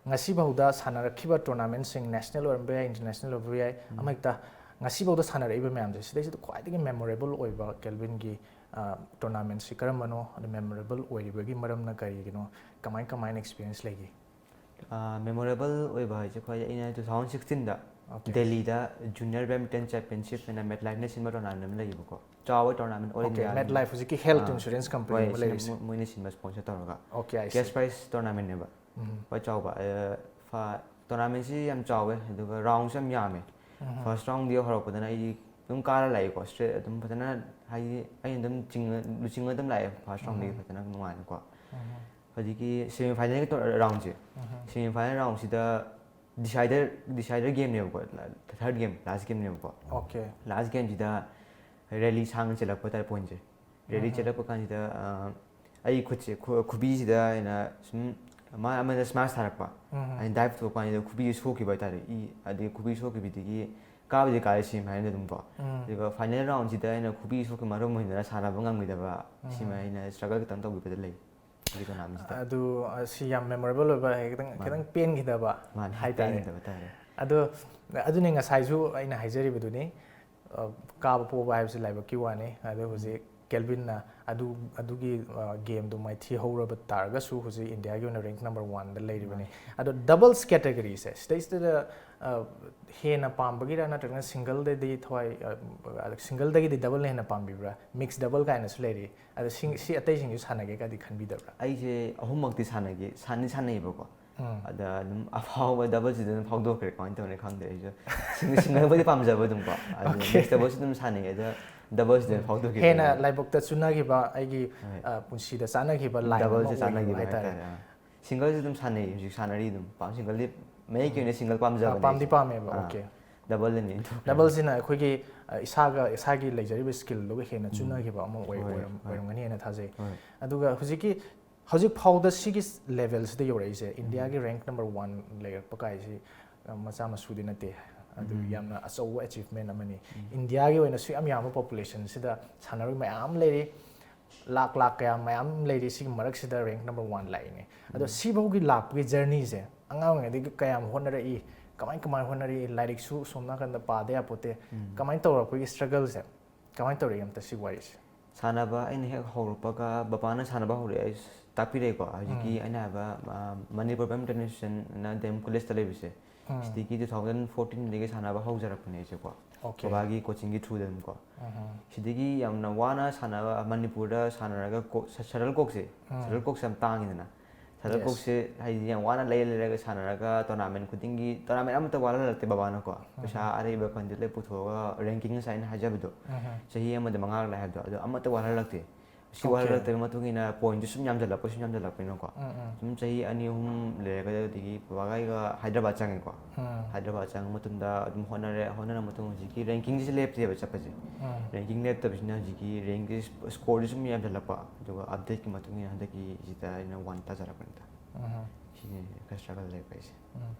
ꯉꯁꯤꯐꯥꯎꯗ ꯁꯥꯟꯅꯔꯛꯈꯤꯕ ꯇꯣꯔꯅꯥꯃꯦꯟꯁꯤꯡ, ꯅꯦꯁꯅꯦꯜ ꯑꯣꯏꯔꯝꯕ ꯌꯥꯏ, ꯏꯟꯇꯔꯅꯦꯁꯅꯦꯜ ꯑꯣꯏꯕ ꯌꯥꯏ, ꯑꯃ ꯍꯦꯛꯇ, ꯉꯁꯤꯐꯥꯎꯗ ꯁꯥꯟꯅꯔꯛꯏꯕ ꯃꯌꯥꯝꯁꯦ, ꯁꯤꯗꯩꯁꯤꯗ ꯈ꯭ꯋꯥꯏꯗꯒꯤ ꯃꯦꯃꯣꯔꯦꯕꯜ ꯑꯣꯏꯕ ꯀꯦꯜꯕꯤꯟꯒꯤ, ꯑ, ꯇꯣꯔꯅꯥꯃꯦꯟꯁꯤ ꯀꯔꯝꯕꯅꯣ? ꯑꯗ ꯃꯦꯃꯣꯔꯦꯕꯜ ꯑꯣꯏꯔꯤꯕꯒꯤ ꯃꯔꯝꯅ ꯀꯔꯤꯒꯤꯅꯣ? ꯀꯃꯥꯏ ꯀꯃꯥꯏꯅ ꯑꯦꯛꯁꯄꯤꯔꯤꯌꯦꯟꯁ ꯂꯩꯒꯦ? ꯃꯦꯃꯣꯔꯦꯕꯜ ꯑꯣꯏꯕ ꯍꯥꯏꯁꯦ ꯑꯩꯈꯣꯏ, ꯑꯩꯅ two thousand sixteen ꯗ Okay. ꯗꯦꯜꯂꯤꯗ ꯖꯨꯅꯤꯌꯔ ꯕꯦꯗꯃꯤꯟꯇꯟ ꯆꯦꯝꯄꯤꯌꯟꯁꯤꯞ ꯍꯥꯏꯅ ꯃꯦꯠꯂꯥꯏꯐꯅ ꯁꯤꯟꯕ ꯇꯣꯔꯅꯥꯃꯦꯟ ꯑꯃ ꯂꯩꯌꯦꯕꯀꯣ꯫ ꯆꯥꯎꯕ ꯇꯣꯔꯅꯥꯃꯦꯟ, ꯑꯣꯜ Okay, ꯏꯟꯗꯤꯌꯥ ꯃꯦꯠ ꯂꯥꯏꯐ ꯍꯧꯖꯤꯛꯀꯤ ꯍꯦꯜꯊ ꯑꯥ, ꯏꯟꯁꯨꯔꯦꯟꯁ ꯍꯣꯏ, ꯀꯝꯄꯅꯤ ꯑꯃ ꯁꯤꯅ ꯂꯩꯔꯤꯁꯦ꯫ ꯃꯣꯏ- ꯃꯣꯏꯅ ꯁꯤꯟꯕ ꯁ꯭ꯄꯣꯟꯁꯔ ꯇꯧꯔꯒ Okay, I guess see. Prize ꯇꯣꯔꯅꯥꯃꯦꯟꯅꯦꯕ꯫ ꯎꯝ. ꯍꯣꯏ, ꯆꯥꯎꯕ꯫ ꯇꯣꯔꯅꯥꯃꯦꯟꯁꯤ ꯌꯥꯝ ꯆꯥꯎꯋꯦ, ꯑꯗꯨꯒ ꯔꯥꯎꯟꯁꯨ ꯌꯥꯝ ꯌꯥꯝꯃꯦ꯫ ꯎꯝ. ꯐꯥꯔꯁ ꯔꯥꯎꯟꯗꯒꯤ ꯍꯧꯔꯛꯄꯗꯅ ꯑꯩ ꯑꯗꯨꯝ ꯀꯥꯔ ꯂꯥꯛꯑꯦꯀꯣ, ꯁ꯭ꯇ꯭ꯔꯦꯠ ꯑꯗꯨꯝ ꯐꯖꯅ, ꯍꯥꯏꯗꯤ ꯑꯩꯅ ꯑꯗꯨꯝ ꯆꯤꯡꯉ- ꯂꯨꯆꯤꯡꯉ ꯑꯗꯨꯝ ꯂꯥꯛꯑꯦ ꯐꯥꯔꯁ ꯔꯥꯎꯟꯗꯒꯤ ꯎꯝ. ꯐꯖꯅ ꯅꯨꯡꯉꯥꯏꯅꯀꯣ꯫ ꯎꯝ. ꯍꯧꯖꯤꯛꯀꯤ ꯁꯦꯃꯤ ꯐꯥꯏꯅꯦꯜꯒꯤ ꯔꯥꯎꯟꯁꯦ, ꯎꯝ. ꯁꯦꯃꯤ ꯐꯥꯏꯅꯦꯜ ꯔꯥꯎꯟꯁꯤꯗ ꯗꯤꯁꯥꯏꯗꯔ ꯗꯤꯁꯥꯏꯗꯔ ꯒꯦꯝꯅꯦꯕꯀꯣ, ꯊꯔꯠ ꯒꯦꯝ, ꯂꯥꯁ ꯒꯦꯝꯅꯦꯕꯀꯣ꯫ Okay. ꯂꯥꯁ ꯒꯦꯝꯁꯤꯗ ꯔꯦꯂꯤ ꯁꯥꯡꯅ ꯆꯦꯜꯂꯛꯄ ꯍꯥꯏꯇꯥꯔꯦ ꯄꯣꯏꯟꯁꯦ꯫ ꯔꯦꯂꯤ ꯎꯝ. ꯆꯦꯜꯂꯛꯄ ꯀꯥꯟꯁꯤꯗ ꯑ, ꯑꯩ ꯈꯨꯠꯁꯦ, ꯈꯨ- ꯈꯨꯕꯤꯁꯤꯗ ꯑꯩꯅ ꯁꯨꯝ ꯃꯥ ꯑꯃꯅ ꯁ꯭ꯃꯥꯁ ꯊꯥꯔꯛꯄ, ꯎꯝ. ꯑꯩꯅ ꯗꯥꯏꯞ ꯇꯧꯕ ꯀꯥꯟꯁꯤꯗ ꯈꯨꯕꯤꯁꯦ ꯁꯣꯛꯈꯤꯕ ꯍꯥꯏꯇꯥꯔꯦ꯫ ꯏ, ꯑꯗꯩ ꯈꯨꯕꯤ ꯁꯣꯛꯈꯤꯕꯗꯒꯤ ꯀꯥꯕꯗꯤ ꯀꯥꯔꯦ ꯁꯤꯃ ꯍꯥꯏꯅ ꯑꯗꯨꯝꯀꯣ꯫ ꯎꯝ. ꯑꯗꯨꯒ ꯐꯥꯏꯅꯦꯜ ꯔꯥꯎꯟꯁꯤꯗ ꯑꯩꯅ ꯈꯨꯕꯤ ꯁꯣꯛꯈꯤꯕ ꯃꯔꯝ ꯑꯣꯏꯗꯅ ꯁꯥꯟꯅꯕ ꯉꯝꯈꯤꯗꯕ, ꯎꯝ. ꯁꯤꯃ ꯑꯩꯅ ꯁ꯭ꯇ꯭ꯔꯒꯜ ꯈꯤꯇꯪ ꯇꯧꯈꯤꯕꯗ ꯂꯩ ꯍꯧꯖꯤꯛ ꯇꯣꯔꯅꯥꯃꯦꯟꯁꯤꯗ꯫ ꯑꯗꯨ, ꯑ, ꯁꯤ ꯌꯥꯝ ꯃꯦꯃꯣꯔꯦꯕꯜ ꯑꯣꯏꯕ, ꯈꯤꯇꯪ ꯃꯥꯅꯦ꯫ ꯈꯤꯇꯪ ꯄꯦꯟꯈꯤꯗꯕ ꯃꯥꯅꯦ, ꯍꯥꯏꯇꯥꯔꯦ꯫ ꯄꯦꯟꯈꯤꯗꯕ ꯍꯥꯏꯇꯥꯔꯦ꯫ ꯑꯗꯣ ꯑꯗꯨꯅꯤ ꯉꯁꯥꯏꯁꯨ ꯑꯩꯅ ꯍꯥꯏꯖꯔꯤꯕꯗꯨꯅꯤ, ꯑ, ꯀꯥꯕ ꯄꯣꯕ ꯍꯥꯏꯕꯁꯤ ꯂꯥꯏꯕꯛꯀꯤ ꯋꯥꯅꯤ꯫ ꯑꯗꯣ ꯍꯧꯖꯤꯛ ꯀꯦꯜꯕꯤꯟꯅ ꯑꯗꯨ ꯑꯗꯨꯒꯤ, ꯑ, ꯒꯦꯝꯗꯨ ꯃꯥꯏꯊꯤ ꯍꯧꯔꯕ ꯇꯥꯔꯒꯁꯨ ꯍꯧꯖꯤꯛ ꯏꯟꯗꯤꯌꯥꯒꯤ ꯑꯣꯏꯅ ꯔꯦꯡꯛ ꯅꯝꯕꯔ ꯋꯥꯟꯗ ꯂꯩꯔꯤꯕꯅꯤ꯫ ꯑꯗꯣ ꯗꯕꯜꯁ ꯀꯦꯇꯒꯔꯤꯁꯦ ꯁꯤꯗꯩꯁꯤꯗ, ꯑ, ꯍꯦꯟꯅ ꯄꯥꯝꯕꯒꯤꯔ ꯅꯠꯇ꯭ꯔꯒꯅ ꯁꯤꯡꯒꯜꯗꯗꯤ ꯊꯋꯥꯏ, ꯑ, ꯁꯤꯡꯒꯜꯗꯒꯤꯗꯤ ꯗꯕꯜꯅ ꯍꯦꯟꯅ ꯄꯥꯝꯕꯤꯕ꯭ꯔꯥ? ꯃꯤꯛꯁ ꯗꯕꯜ ꯀꯥꯏꯅꯁꯨ ꯂꯩꯔꯤ꯫ ꯑꯗꯣ ꯁꯤ, ꯁꯤ ꯑꯇꯩꯁꯤꯡꯁꯨ ꯁꯥꯟꯅꯒꯦ ꯀꯥꯏꯗꯤ ꯈꯟꯕꯤꯗꯕ꯭ꯔꯥ? ꯑꯩꯁꯦ ꯑꯍꯨꯝꯃꯛꯇꯤ ꯁꯥꯟꯅꯒꯦ, ꯁꯥꯟꯗꯤ ꯁꯥꯟꯅꯩꯌꯦꯕꯀꯣ꯫ ꯎꯝ. ꯑꯗ ꯑꯗꯨꯝ ꯑꯐꯥꯎꯕ ꯗꯕꯜꯁꯤꯗ ꯑꯗꯨꯝ ꯐꯥꯎꯗꯣꯛꯈ꯭ꯔꯦ꯫ ꯀꯃꯥꯏꯅ ꯇꯧꯔꯦ ꯈꯪꯗꯦ꯫ ꯑꯩꯁꯨ ꯁꯤꯡ- ꯁꯤꯡꯒꯜꯕꯨꯗꯤ ꯄꯥꯝꯖꯕ ꯑꯗꯨꯝꯀꯣ꯫ ꯑꯗꯨ Okay. ꯃꯤꯛꯁ ꯗꯕꯜꯁꯨ ꯑꯗꯨꯝ ꯁꯥꯟꯅꯩ꯫ ꯑꯗ ꯗꯕꯜꯁꯤꯗ ꯑꯗꯨꯝ ꯐꯥꯎꯗꯣꯛꯈꯤꯕ ꯍꯦꯟꯅ ꯑꯩꯅ꯫ ꯂꯥꯏꯕꯛꯇ ꯆꯨꯅꯈꯤꯕ, ꯑꯩꯒꯤ, ꯍꯣꯏ꯫ ꯑ, ꯄꯨꯟꯁꯤꯗ ꯆꯥꯅꯈꯤꯕ ꯂꯥꯏꯟ ꯑꯃ ꯗꯕꯜꯁꯦ ꯑꯣꯏꯈꯤꯕ ꯆꯥꯟꯅꯈꯤꯕ ꯍꯥꯏꯇꯥꯔꯦ꯫ ꯍꯥꯏꯇꯥꯔꯦ꯫ ꯑꯥ꯫ ꯁꯤꯡꯒꯜꯁꯨ ꯑꯗꯨꯝ ꯁꯥꯟꯅꯩ, ꯍꯧꯖꯤꯛ ꯁꯥꯟꯅꯔꯤ ꯑꯗꯨꯝ꯫ ꯄꯥꯝ-, ꯁꯤꯡꯒꯜꯗꯤ ꯃꯌꯦꯛꯀꯤ ꯑꯣꯏꯅ ꯁꯤꯡꯒꯜ ꯄꯥꯝꯖꯕꯅꯦ ꯄꯥꯝꯗꯤ ꯑꯩꯁꯦ꯫ ꯄꯥꯝꯃꯦꯕ꯫ ꯑꯥ꯫ Okay. ꯗꯕꯜꯗꯅꯤ ꯑꯩꯅ ꯊꯣꯛꯈ꯭ꯔꯦ꯫ ꯗꯕꯜꯁꯤꯅ ꯑꯩꯈꯣꯏꯒꯤ, ꯑ, ꯏꯁꯥꯒ, ꯏꯁꯥꯒꯤ ꯂꯩꯖꯔꯤꯕ ꯁ꯭ꯀꯤꯜꯗꯨꯒ ꯍꯦꯟꯅ ꯎꯝ꯫ ꯆꯨꯅꯈꯤꯕ ꯑꯃ ꯑꯣꯏ-, ꯍꯣꯏ, ꯑꯣꯏꯔꯝ-, ꯍꯣꯏ꯫ ꯑꯣꯏꯔꯝꯒꯅꯤ ꯍꯥꯏꯅ ꯊꯥꯖꯩ꯫ ꯍꯣꯏ꯫ ꯑꯗꯨꯒ ꯍꯧꯖꯤꯛꯀꯤ ꯍꯧꯖꯤꯛ ꯐꯥꯎꯗ ꯁꯤꯒꯤ ꯂꯦꯚꯦꯜꯁꯤꯗ ꯌꯧꯔꯛꯏꯁꯦ, ꯏꯟꯗꯤꯌꯥꯒꯤ ꯔꯦꯡꯛ ꯅꯝꯕꯔ ꯋꯥꯟ ꯂꯩꯔꯛꯄ ꯀꯥꯏꯁꯤ, ꯑ, ꯃꯆꯥ ꯃꯁꯨꯗꯤ ꯅꯠꯇꯦ꯫ ꯑꯗꯨ ꯌꯥꯝꯅ ꯑꯆꯧꯕ ꯑꯦꯆꯤꯞꯃꯦꯟ ꯑꯃꯅꯤ꯫ ꯏꯟꯗꯤꯌꯥꯒꯤ ꯑꯣꯏꯅ ꯁꯨꯛ ꯌꯥꯝ ꯌꯥꯝꯕ ꯄꯣꯄꯨꯂꯦꯁꯟꯁꯤꯗ ꯁꯥꯟꯅꯔꯣꯏ ꯃꯌꯥꯝ ꯂꯩꯔꯤ, ꯂꯥꯛ ꯂꯥꯛ ꯀꯌꯥ ꯃꯌꯥꯝ ꯂꯩꯔꯤ꯫ ꯁꯤꯒꯤ ꯃꯔꯛꯁꯤꯗ ꯔꯦꯡꯛ ꯅꯝꯕꯔ ꯋꯥꯟ ꯂꯥꯛꯏꯅꯦ꯫ ꯑꯗꯣ ꯁꯤꯐꯥꯎꯒꯤ ꯂꯥꯛꯄꯒꯤ ꯖꯔꯅꯤꯁꯦ ꯑꯉꯥꯡ ꯑꯣꯏꯔꯤꯉꯩꯗꯒꯤ ꯀꯌꯥꯝ ꯍꯣꯠꯅꯔꯛꯏ, ꯀꯃꯥꯏ ꯀꯃꯥꯏ ꯍꯣꯠꯅꯔꯛꯏ, ꯂꯥꯏꯔꯤꯛꯁꯨ ꯁꯣꯝ ꯅꯥꯀꯟꯗ ꯄꯥꯗ ꯌꯥꯄꯣꯠꯇꯦ, ꯀꯃꯥꯏꯅ ꯇꯧꯔꯛꯄꯒꯤ ꯁ꯭ꯇ꯭ꯔꯒꯜꯁꯦ ꯀꯃꯥꯏꯅ ꯇꯧꯔꯛꯏ? ꯑꯝꯇ ꯁꯤ ꯋꯥꯔꯤꯁꯦ꯫ ꯁꯥꯟꯅꯕ ꯑꯩꯅ ꯍꯦꯛ ꯍꯧꯔꯛꯄꯒ ꯕꯕꯥꯅ ꯁꯥꯟꯅꯕ ꯍꯧꯔꯛꯑꯦ꯫ ꯑꯩ ꯇꯥꯛꯄꯤꯔꯛꯑꯦꯀꯣ, ꯍꯧꯖꯤꯛꯀꯤ ꯑꯩꯅ ꯍꯥꯏꯕ, ꯑ, ꯃꯅꯤꯄꯨꯔ ꯕꯦꯗꯃꯤꯟꯇꯟ ꯑꯦꯁꯣꯁꯤꯌꯦꯁꯟꯅ ꯗꯤ ꯑꯦꯝ ꯀꯣꯂꯦꯖꯇ ꯂꯩꯕꯁꯦ꯫ ꯁꯤꯗꯒꯤ ꯇꯨ ꯊꯥꯎꯖꯟ ꯐꯣꯔꯇꯤꯟꯗꯒꯤ ꯁꯥꯟꯅꯕ ꯍꯧꯖꯔꯛꯄꯅꯦ ꯑꯩꯁꯦꯀꯣ꯫ Okay. ꯕꯕꯥꯒꯤ ꯀꯣꯆꯤꯡꯒꯤ ꯊ꯭ꯔꯨꯗ ꯑꯗꯨꯝ ꯀꯣ꯫ ꯁꯤꯗꯒꯤ ꯌꯥꯝꯅ ꯋꯥꯅ ꯁꯥꯟꯅꯕ, ꯃꯅꯤꯄꯨꯔꯗ ꯁꯥꯟꯅꯔꯒ ꯀꯣ-, ꯁ-, ꯁꯇꯜꯀꯣꯛꯁꯦ, ꯁꯇꯜꯀꯣꯛꯁꯦ ꯌꯥꯝ ꯇꯥꯡꯉꯤꯗꯅ꯫ Yes. ꯁꯇꯜꯀꯣꯛꯁꯦ ꯍꯥꯏꯗꯤ ꯌꯥꯝ ꯋꯥꯅ ꯂꯩꯔ ꯂꯩꯔꯒ ꯁꯥꯟꯅꯔꯒ ꯇꯣꯔꯅꯥꯃꯦꯟ ꯈꯨꯗꯤꯡꯒꯤ, ꯇꯣꯔꯅꯥꯃꯦꯟ ꯑꯃꯠꯇ ꯋꯥꯠꯍꯜꯂꯛꯇꯦ ꯕꯕꯥꯅꯀꯣ꯫ ꯄꯩꯁꯥ ꯑꯔꯩꯕ ꯐꯟꯗꯤ ꯂꯣꯏ ꯄꯨꯊꯣꯛꯑꯒ, ꯔꯦꯡꯀꯤꯡ ꯉꯁꯥꯏ ꯑꯩꯅ ꯍꯥꯏꯖꯕꯗꯣ, ꯆꯍꯤ ꯑꯃꯗ ꯃꯉꯥꯔꯛ ꯂꯥꯛꯑꯦ ꯍꯥꯏꯕꯗꯣ, ꯑꯗꯣ ꯑꯃꯠꯇ ꯋꯥꯠꯍꯜꯂꯛꯇꯦ꯫ ꯁꯤ Okay. ꯋꯥꯠꯍꯜꯂꯛꯇꯕꯒꯤ ꯃꯇꯨꯡ ꯏꯟꯅ ꯄꯣꯏꯟꯠꯁꯨ ꯁꯨꯝ ꯌꯥꯝꯁꯤꯜꯂꯛꯄ, ꯁꯨꯝ ꯌꯥꯝꯁꯤꯜꯂꯛꯄꯅꯤꯅꯀꯣ꯫ ꯁꯨꯝ ꯆꯍꯤ ꯑꯅꯤ ꯑꯍꯨꯝ ꯂꯩꯔꯒꯗꯤ ꯍꯧꯖꯤꯛꯀꯤ ꯕꯕꯥꯒ ꯑꯩꯒ ꯍꯥꯏꯗ꯭ꯔꯕꯥꯗ ꯆꯪꯉꯦꯀꯣ꯫ ꯍꯥꯏꯗ꯭ꯔꯕꯥꯗ ꯆꯪꯉ ꯃꯇꯨꯡꯗ ꯑꯗꯨꯝ ꯍꯣꯠꯅꯔꯦ꯫ ꯍꯣꯠꯅꯔ ꯃꯇꯨꯡ ꯍꯧꯖꯤꯛꯀꯤ ꯔꯦꯡꯀꯤꯡꯁꯦ ꯂꯦꯞꯇꯦꯕ ꯆꯠꯄꯁꯦ꯫ ꯔꯦꯡꯀꯤꯡ ꯂꯦꯞꯇꯕꯁꯤꯅ ꯍꯧꯖꯤꯛꯀꯤ ꯔꯦꯡꯀꯤ ꯁ꯭ꯀꯣꯔꯁꯦ ꯁꯨꯝ ꯌꯥꯝꯁꯤꯜꯂꯛꯄ, ꯑꯗꯨꯒ ꯑꯞꯗꯦꯠꯀꯤ ꯃꯇꯨꯡ ꯏꯟꯅ ꯍꯟꯗꯛꯀꯤꯁꯤꯗ ꯑꯩꯅ ꯋꯥꯟ ꯇꯥꯖꯔꯛꯄꯅꯤꯗ꯫ ꯁꯤꯅꯤ ꯈꯔ ꯁ꯭ꯇ꯭ꯔꯒꯜ ꯂꯩꯕ ꯑꯩꯁꯦ꯫ ꯎꯝ,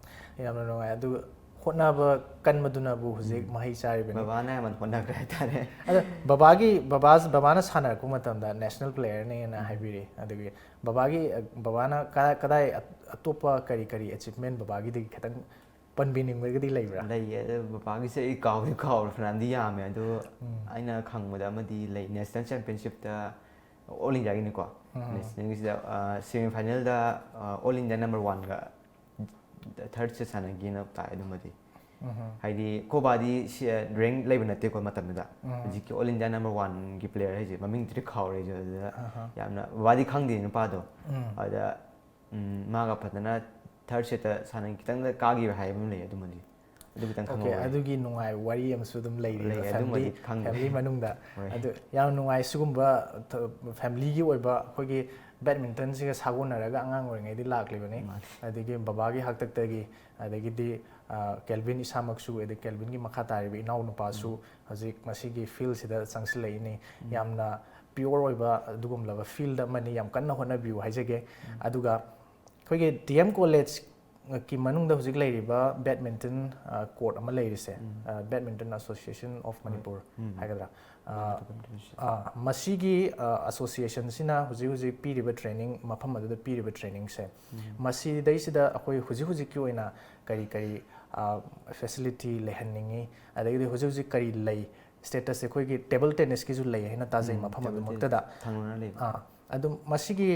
ꯌꯥꯝꯅ ꯅꯨꯡꯉꯥꯏ꯫ ꯑꯗꯨꯒ ꯍꯣꯠꯅꯕ ꯀꯟꯕꯗꯨꯅꯕꯨ ꯍꯧꯖꯤꯛ ꯃꯍꯩ ꯆꯥꯔꯤꯕꯅꯤ꯫ ꯕꯕꯥꯅ ꯑꯌꯥꯝꯕꯅ ꯍꯣꯠꯅꯈ꯭ꯔꯦ ꯍꯥꯏꯇꯥꯔꯦ꯫ ꯑꯗꯣ ꯕꯕꯥꯒꯤ, ꯕꯕꯥ, ꯕꯕꯥꯅ ꯁꯥꯟꯅꯔꯛꯄ ꯃꯇꯝꯗ ꯅꯦꯁꯅꯦꯜ ꯄ꯭ꯂꯦꯌꯔꯅꯦꯅ ꯍꯥꯏꯕꯤꯔꯤ꯫ ꯑꯗꯒꯤ ꯕꯕꯥꯒꯤ, ꯕꯕꯥꯅ ꯀꯗꯥꯏ, ꯀꯗꯥꯏ ꯑꯇꯣꯞꯄ ꯀꯔꯤ ꯀꯔꯤ ꯑꯦꯆꯤꯞꯃꯦꯟ ꯕꯕꯥꯒꯤꯗꯒꯤ ꯈꯤꯇꯪ ꯄꯟꯕꯤꯅꯤꯡꯕꯒꯗꯤ ꯂꯩꯕ꯭ꯔꯥ? ꯂꯩꯌꯦ꯫ ꯑꯗꯣ ꯕꯕꯥꯒꯤꯁꯦ ꯑꯩ ꯀꯥꯎꯗꯤ ꯀꯥꯎꯔꯦ, ꯐꯅꯌꯥꯝꯗꯤ ꯌꯥꯝꯃꯦ꯫ ꯑꯗꯣ ꯑꯩꯅ ꯈꯪꯕꯗ ꯑꯃꯗꯤ ꯂꯩ, ꯅꯦꯁꯅꯦꯜ ꯆꯦꯝꯄꯤꯌꯟꯁꯤꯞꯇ ꯑꯣꯜ ꯏꯟꯗꯤꯌꯥꯒꯤꯅꯤꯀꯣ꯫ ꯅꯦꯁꯅꯦꯜꯒꯤꯁꯤꯗ, ꯑ, ꯁꯦꯃꯤ ꯐꯥꯏꯅꯦꯜꯗ, ꯑ, ꯑꯣꯜ ꯏꯟꯗꯤꯌꯥ ꯅꯝꯕꯔ ꯋꯥꯟꯒ ꯊꯔꯠꯁꯦ ꯁꯥꯟꯅꯈꯤꯅ ꯇꯥꯏ ꯑꯗꯨꯃꯗꯤ꯫ ꯍꯥꯏꯗꯤ ꯑꯩꯈꯣꯏ ꯕꯥꯗꯤ ꯁꯤ, ꯔꯦꯡ ꯂꯩꯕ ꯅꯠꯇꯦꯀꯣ ꯃꯇꯝꯗꯨꯗ꯫ ꯍꯧꯖꯤꯛꯀꯤ ꯑꯣꯜ ꯏꯟꯗꯤꯌꯥ ꯅꯝꯕꯔ ꯋꯥꯟꯒꯤ ꯄ꯭ꯂꯦꯌꯔ ꯍꯥꯏꯁꯦ ꯃꯃꯤꯡꯗꯨꯗꯤ ꯀꯥꯎꯔꯦ ꯑꯩꯁꯨ꯫ ꯑꯗꯨꯗ ꯌꯥꯝꯅ, ꯕꯕꯥꯗꯤ ꯈꯪꯗꯦ ꯅꯨꯄꯥꯗꯣ꯫ ꯑꯗ ꯎꯝ, ꯃꯥꯒ ꯐꯖꯅ ꯊꯔꯠ ꯁꯦꯠꯇ ꯁꯥꯟꯅ ꯈꯤꯇꯪꯗ ꯀꯥꯈꯤꯕ ꯍꯥꯏꯕ ꯑꯃ ꯂꯩ ꯑꯗꯨꯃꯗꯤ꯫ ꯑꯗꯨ ꯈꯤꯇꯪ Okay, ꯈꯪꯍꯧꯋꯦ꯫ ꯑꯗꯨꯒꯤ ꯅꯨꯡꯉꯥꯏꯕ ꯋꯥꯔꯤ ꯑꯃꯁꯨ ꯑꯗꯨꯝ ꯂꯩꯔꯤꯕ ꯂꯩ, family, ꯑꯗꯨꯃꯗꯤ ꯈꯪꯗꯦ꯫ Family ꯃꯅꯨꯡꯗ꯫ ꯍꯣꯏ꯫ ꯑꯗꯨ ꯌꯥꯝ ꯅꯨꯡꯉꯥꯏ꯫ ꯁꯤꯒꯨꯝꯕ ꯊ-, family ꯒꯤ ꯑꯣꯏꯕ ꯑꯩꯈꯣꯏꯒꯤ badminton ꯁꯤꯒ ꯁꯥꯒꯣꯟꯅꯔꯒ ꯑꯉꯥꯡ ꯑꯣꯏꯔꯤꯉꯩꯗꯒꯤ ꯂꯥꯛꯂꯤꯕꯅꯤ꯫ ꯃꯥꯅꯤ꯫ ꯑꯗꯒꯤ ꯕꯕꯥꯒꯤ ꯍꯥꯛꯇꯛꯇꯒꯤ, ꯑꯗꯒꯤꯗꯤ, ꯑ, ꯀꯦꯜꯕꯤꯟ ꯏꯁꯥꯃꯛꯁꯨ, ꯑꯗꯩ ꯀꯦꯜꯕꯤꯟꯒꯤ ꯃꯈꯥ ꯇꯥꯔꯤꯕ ꯏꯅꯥꯎ ꯅꯨꯄꯥꯁꯨ ꯍꯧꯖꯤꯛ ꯃꯁꯤꯒꯤ field ꯁꯤꯗ ꯆꯪꯁꯤꯜꯂꯛꯏꯅꯤ꯫ ꯌꯥꯝꯅ ꯄꯤꯌꯣꯔ ꯑꯣꯏꯕ ꯑꯗꯨꯒꯨꯝꯂꯕ ꯐꯤꯜꯗ ꯑꯃꯅꯤ꯫ ꯌꯥꯝ ꯀꯟꯅ ꯍꯣꯠꯅꯕꯤꯌꯨ ꯍꯥꯏꯖꯒꯦ꯫ ꯑꯗꯨꯒ ꯑꯩꯈꯣꯏꯒꯤ ꯗꯤ ꯑꯦꯝ ꯀꯣꯂꯦꯖꯀꯤ ꯃꯅꯨꯡꯗ ꯍꯧꯖꯤꯛ ꯂꯩꯔꯤꯕ ꯕꯦꯗꯃꯤꯟꯇꯟ ꯀꯣꯔꯠ ꯑꯃ ꯂꯩꯔꯤꯁꯦ, Badminton Association of Manipur ꯎꯝ꯫ ꯍꯥꯏꯒꯗ꯭ꯔꯥ? ꯑ, Badminton Association꯫ ꯑ, ꯃꯁꯤꯒꯤ ꯑꯁꯣꯁꯤꯌꯦꯁꯟꯁꯤꯅ ꯍꯧꯖꯤꯛ ꯍꯧꯖꯤꯛ ꯄꯤꯔꯤꯕ ꯇ꯭ꯔꯦꯅꯤꯡ, ꯃꯐꯝ ꯑꯗꯨꯗ ꯄꯤꯔꯤꯕ ꯇ꯭ꯔꯦꯅꯤꯡꯁꯦ, ꯎꯝ꯫ ꯃꯁꯤꯗꯩꯁꯤꯗ ꯑꯩꯈꯣꯏ ꯍꯧꯖꯤꯛ ꯍꯧꯖꯤꯛꯀꯤ ꯑꯣꯏꯅ ꯀꯔꯤ ꯀꯔꯤ ꯐꯦꯁꯤꯂꯤꯇꯤ ꯂꯩꯍꯟꯅꯤꯡꯉꯤ, ꯑꯗꯒꯤꯗꯤ ꯍꯧꯖꯤꯛ ꯍꯧꯖꯤꯛ ꯀꯔꯤ ꯂꯩ, ꯁ꯭ꯇꯦꯇꯁꯁꯦ ꯑꯩꯈꯣꯏꯒꯤ ꯇꯦꯕꯜ ꯇꯦꯅꯤꯁꯀꯤꯁꯨ ꯂꯩ ꯍꯥꯏꯅ ꯇꯥꯖꯩ ꯎꯝ, ꯃꯐꯝ table ꯑꯗꯨꯃꯛꯇꯗ꯫ Tennis ꯊꯪꯅꯅ ꯂꯩꯕ꯫ ꯑꯥ, ꯑꯗꯨꯝ ꯃꯁꯤꯒꯤ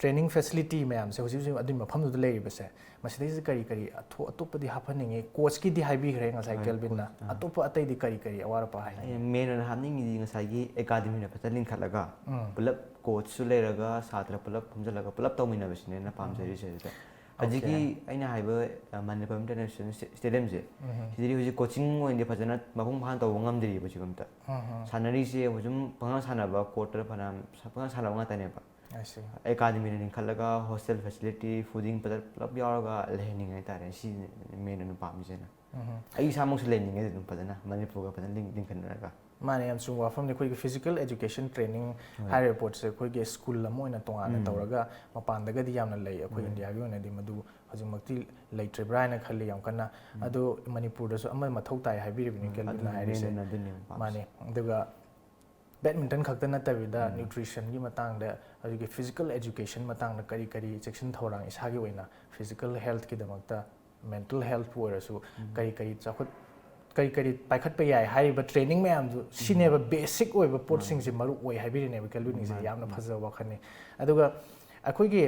ꯇ꯭ꯔꯦꯅꯤꯡ ꯐꯦꯁꯤꯂꯤꯇꯤ ꯃꯌꯥꯝꯁꯦ ꯍꯧꯖꯤꯛ ꯍꯧꯖꯤꯛ ꯑꯗꯨꯒꯤ ꯃꯐꯝꯗꯨꯗ ꯂꯩꯔꯤꯕꯁꯦ, ꯃꯁꯤꯗꯩꯁꯤꯗ ꯀꯔꯤ ꯀꯔꯤ ꯑꯊꯣ-, ꯑꯇꯣꯞꯄꯗꯤ ꯍꯥꯞꯍꯟꯅꯤꯡꯉꯤ? ꯀꯣꯆꯀꯤꯗꯤ ꯍꯥꯏꯕꯤꯈ꯭ꯔꯦ ꯉꯁꯥꯏ ꯍꯣꯏ, ꯀꯦꯜꯕꯤꯟꯅ꯫ Coach, ꯑꯥ꯫ ꯑꯇꯣꯞꯄ ꯑꯇꯩꯗꯤ ꯀꯔꯤ ꯀꯔꯤ ꯑꯋꯥꯠ ꯑꯄꯥ ꯍꯥꯏꯅꯤꯡꯉꯤ? ꯑꯩꯅ ꯃꯦꯟ ꯑꯣꯏꯅ ꯍꯥꯞꯅꯤꯡꯉꯤꯗꯤ ꯉꯁꯥꯏꯒꯤ ꯑꯦꯀꯥꯗꯃꯤꯅ ꯐꯖꯅ ꯂꯤꯡꯈꯠꯂꯒ ꯎꯝ꯫ ꯄꯨꯂꯞ ꯀꯣꯆꯁꯨ ꯂꯩꯔꯒ ꯁꯥꯇ꯭ꯔ ꯄꯨꯂꯞ ꯐꯝꯖꯤꯜꯂꯒ ꯄꯨꯂꯞ ꯇꯧꯃꯤꯟꯅꯕꯁꯤꯅꯦ ꯑꯩꯅ ꯎꯝ꯫ ꯄꯥꯝꯖꯔꯤꯁꯦ꯫ ꯑꯗꯨꯗ ꯑꯣꯀꯦ꯫ ꯍꯧꯖꯤꯛꯀꯤ ꯑꯩꯅ ꯍꯥꯏꯕ, ꯑ, ꯃꯅꯤꯄꯨꯔ ꯏꯟꯇꯔꯅꯦꯁꯅꯦꯜ ꯁ꯭ꯇꯦ-, ꯁ꯭ꯇꯦꯗꯤꯌꯝꯁꯦ, ꯎꯝ꯫ ꯁꯤꯗꯗꯤ ꯍꯧꯖꯤꯛ ꯀꯣꯆꯤꯡ ꯑꯣꯏꯅꯗꯤ ꯐꯖꯅ ꯃꯄꯨꯡ ꯐꯥꯅ ꯇꯧꯕ ꯉꯝꯗ꯭ꯔꯤꯕ ꯍꯧꯖꯤꯛ ꯑꯝꯇ꯫ ꯎꯝ꯫ ꯁꯥꯟꯅꯔꯤꯁꯦ ꯍꯧꯖꯤꯛ ꯁꯨꯝ ꯄꯪꯁꯥꯟ ꯁꯥꯟꯅꯕ, ꯀꯣꯔꯠꯇ ꯐꯅꯌꯥꯝ ꯁ-, ꯄꯪꯁꯥꯟ ꯁꯥꯟꯅꯕ ꯉꯥꯛꯇꯅꯦꯕ꯫ I see꯫ ꯑꯦꯀꯥꯗꯃꯤꯅ ꯂꯤꯡꯈꯠꯂꯒ ꯍꯣꯁꯇꯦꯜ ꯐꯦꯁꯤꯂꯤꯇꯤ, ꯐꯨꯗꯤꯡ ꯄꯨꯂꯞ, ꯄꯨꯂꯞ ꯌꯥꯎꯔꯒ ꯂꯩꯍꯟꯅꯤꯡꯉꯦ ꯍꯥꯏꯇꯥꯔꯦ꯫ ꯁꯤꯅꯤ ꯃꯦꯟ ꯑꯣꯏꯅ ꯄꯥꯝꯃꯤꯁꯦ ꯑꯩꯅ꯫ ꯎꯝ꯫ ꯑꯩ ꯏꯁꯥꯃꯛꯁꯨ ꯂꯩꯅꯤꯡꯉꯦ ꯑꯗꯨꯝ ꯐꯖꯅ, ꯃꯅꯤꯄꯨꯔꯒ ꯐꯖꯅ ꯂꯤꯡ-, ꯂꯤꯡꯈꯠꯅꯔꯒ꯫ ꯃꯥꯅꯦ, ꯌꯥꯝ ꯆꯨꯝꯕ ꯋꯥꯐꯝꯅꯤ꯫ ꯑꯩꯈꯣꯏꯒꯤ ꯐꯤꯖꯤꯀꯦꯜ ꯑꯦꯖꯨꯀꯦꯁꯟ ꯇ꯭ꯔꯦꯅꯤꯡ ꯍꯣꯏ꯫ ꯍꯥꯏꯔꯤꯕ ꯄꯣꯠꯁꯦ ꯑꯩꯈꯣꯏꯒꯤ ꯁ꯭ꯀꯨꯜ ꯑꯃ ꯑꯣꯏꯅ ꯇꯣꯉꯥꯟꯅ ꯎꯝ꯫ ꯇꯧꯔꯒ ꯃꯄꯥꯟꯗꯒꯗꯤ ꯌꯥꯝꯅ ꯂꯩ, ꯑꯩꯈꯣꯏ ꯍꯣꯏ꯫ ꯏꯟꯗꯤꯌꯥꯒꯤ ꯑꯣꯏꯅꯗꯤ ꯃꯗꯨ ꯍꯧꯖꯤꯛꯃꯛꯇꯤ ꯂꯩꯇ꯭ꯔꯤꯕ꯭ꯔꯥ ꯍꯥꯏꯅ ꯈꯜꯂꯤ ꯌꯥꯝ ꯀꯟꯅ꯫ ꯎꯝ꯫ ꯑꯗꯣ ꯃꯅꯤꯄꯨꯔꯗꯁꯨ ꯑꯃ ꯃꯊꯧ ꯇꯥꯏ ꯍꯥꯏꯕꯤꯔꯤꯕꯅꯤ ꯎꯝ, ꯀꯦꯜꯕꯤꯟꯅ ꯑꯗꯨꯅꯤ, ꯍꯥꯏꯔꯤꯁꯦ꯫ ꯃꯦꯟ ꯑꯣꯏꯅ ꯑꯗꯨꯅꯤ ꯄꯥꯝꯃꯤꯁꯦ꯫ ꯃꯥꯅꯦ꯫ ꯑꯗꯨꯒ ꯕꯦꯗꯃꯤꯟꯇꯟ ꯈꯛꯇ ꯅꯠꯇꯕꯤꯗ ꯎꯝ꯫ ꯅ꯭ꯌꯨꯇ꯭ꯔꯤꯁꯟꯒꯤ ꯃꯇꯥꯡꯗ, ꯑꯗꯨꯒꯤ ꯐꯤꯖꯤꯀꯦꯜ ꯑꯦꯖꯨꯀꯦꯁꯟ ꯃꯇꯥꯡꯗ ꯀꯔꯤ ꯀꯔꯤ ꯆꯦꯛꯁꯤꯟ ꯊꯧꯔꯥꯡ ꯏꯁꯥꯒꯤ ꯑꯣꯏꯅ ꯐꯤꯖꯤꯀꯦꯜ ꯍꯦꯜꯠꯀꯤꯗꯃꯛꯇ, ꯃꯦꯟꯇꯦꯜ ꯍꯦꯜꯠꯄꯨ ꯑꯣꯏꯔꯁꯨ, ꯎꯝ꯫ ꯀꯔꯤ ꯀꯔꯤ ꯆꯥꯎꯈꯠ-, ꯀꯔꯤ ꯀꯔꯤ ꯄꯥꯏꯈꯠꯄ ꯌꯥꯏ ꯍꯥꯏꯔꯤꯕ ꯇ꯭ꯔꯦꯅꯤꯡ ꯃꯌꯥꯝꯗꯨ, ꯎꯝ꯫ ꯁꯤꯅꯦꯕ ꯕꯦꯁꯤꯛ ꯑꯣꯏꯕ ꯃꯥꯅꯤ꯫ ꯄꯣꯠꯁꯤꯡꯁꯦ ꯃꯔꯨ ꯑꯣꯏ ꯍꯥꯏꯕꯤꯔꯤꯅꯦꯕ ꯀꯦꯜꯕꯤꯟꯒꯤꯁꯦ꯫ ꯃꯥꯅꯤ, ꯌꯥꯝꯅ ꯃꯥꯅꯤ꯫ ꯐꯖꯕ ꯋꯥꯈꯜꯅꯤ꯫ ꯑꯗꯨꯒ ꯑꯩꯈꯣꯏꯒꯤ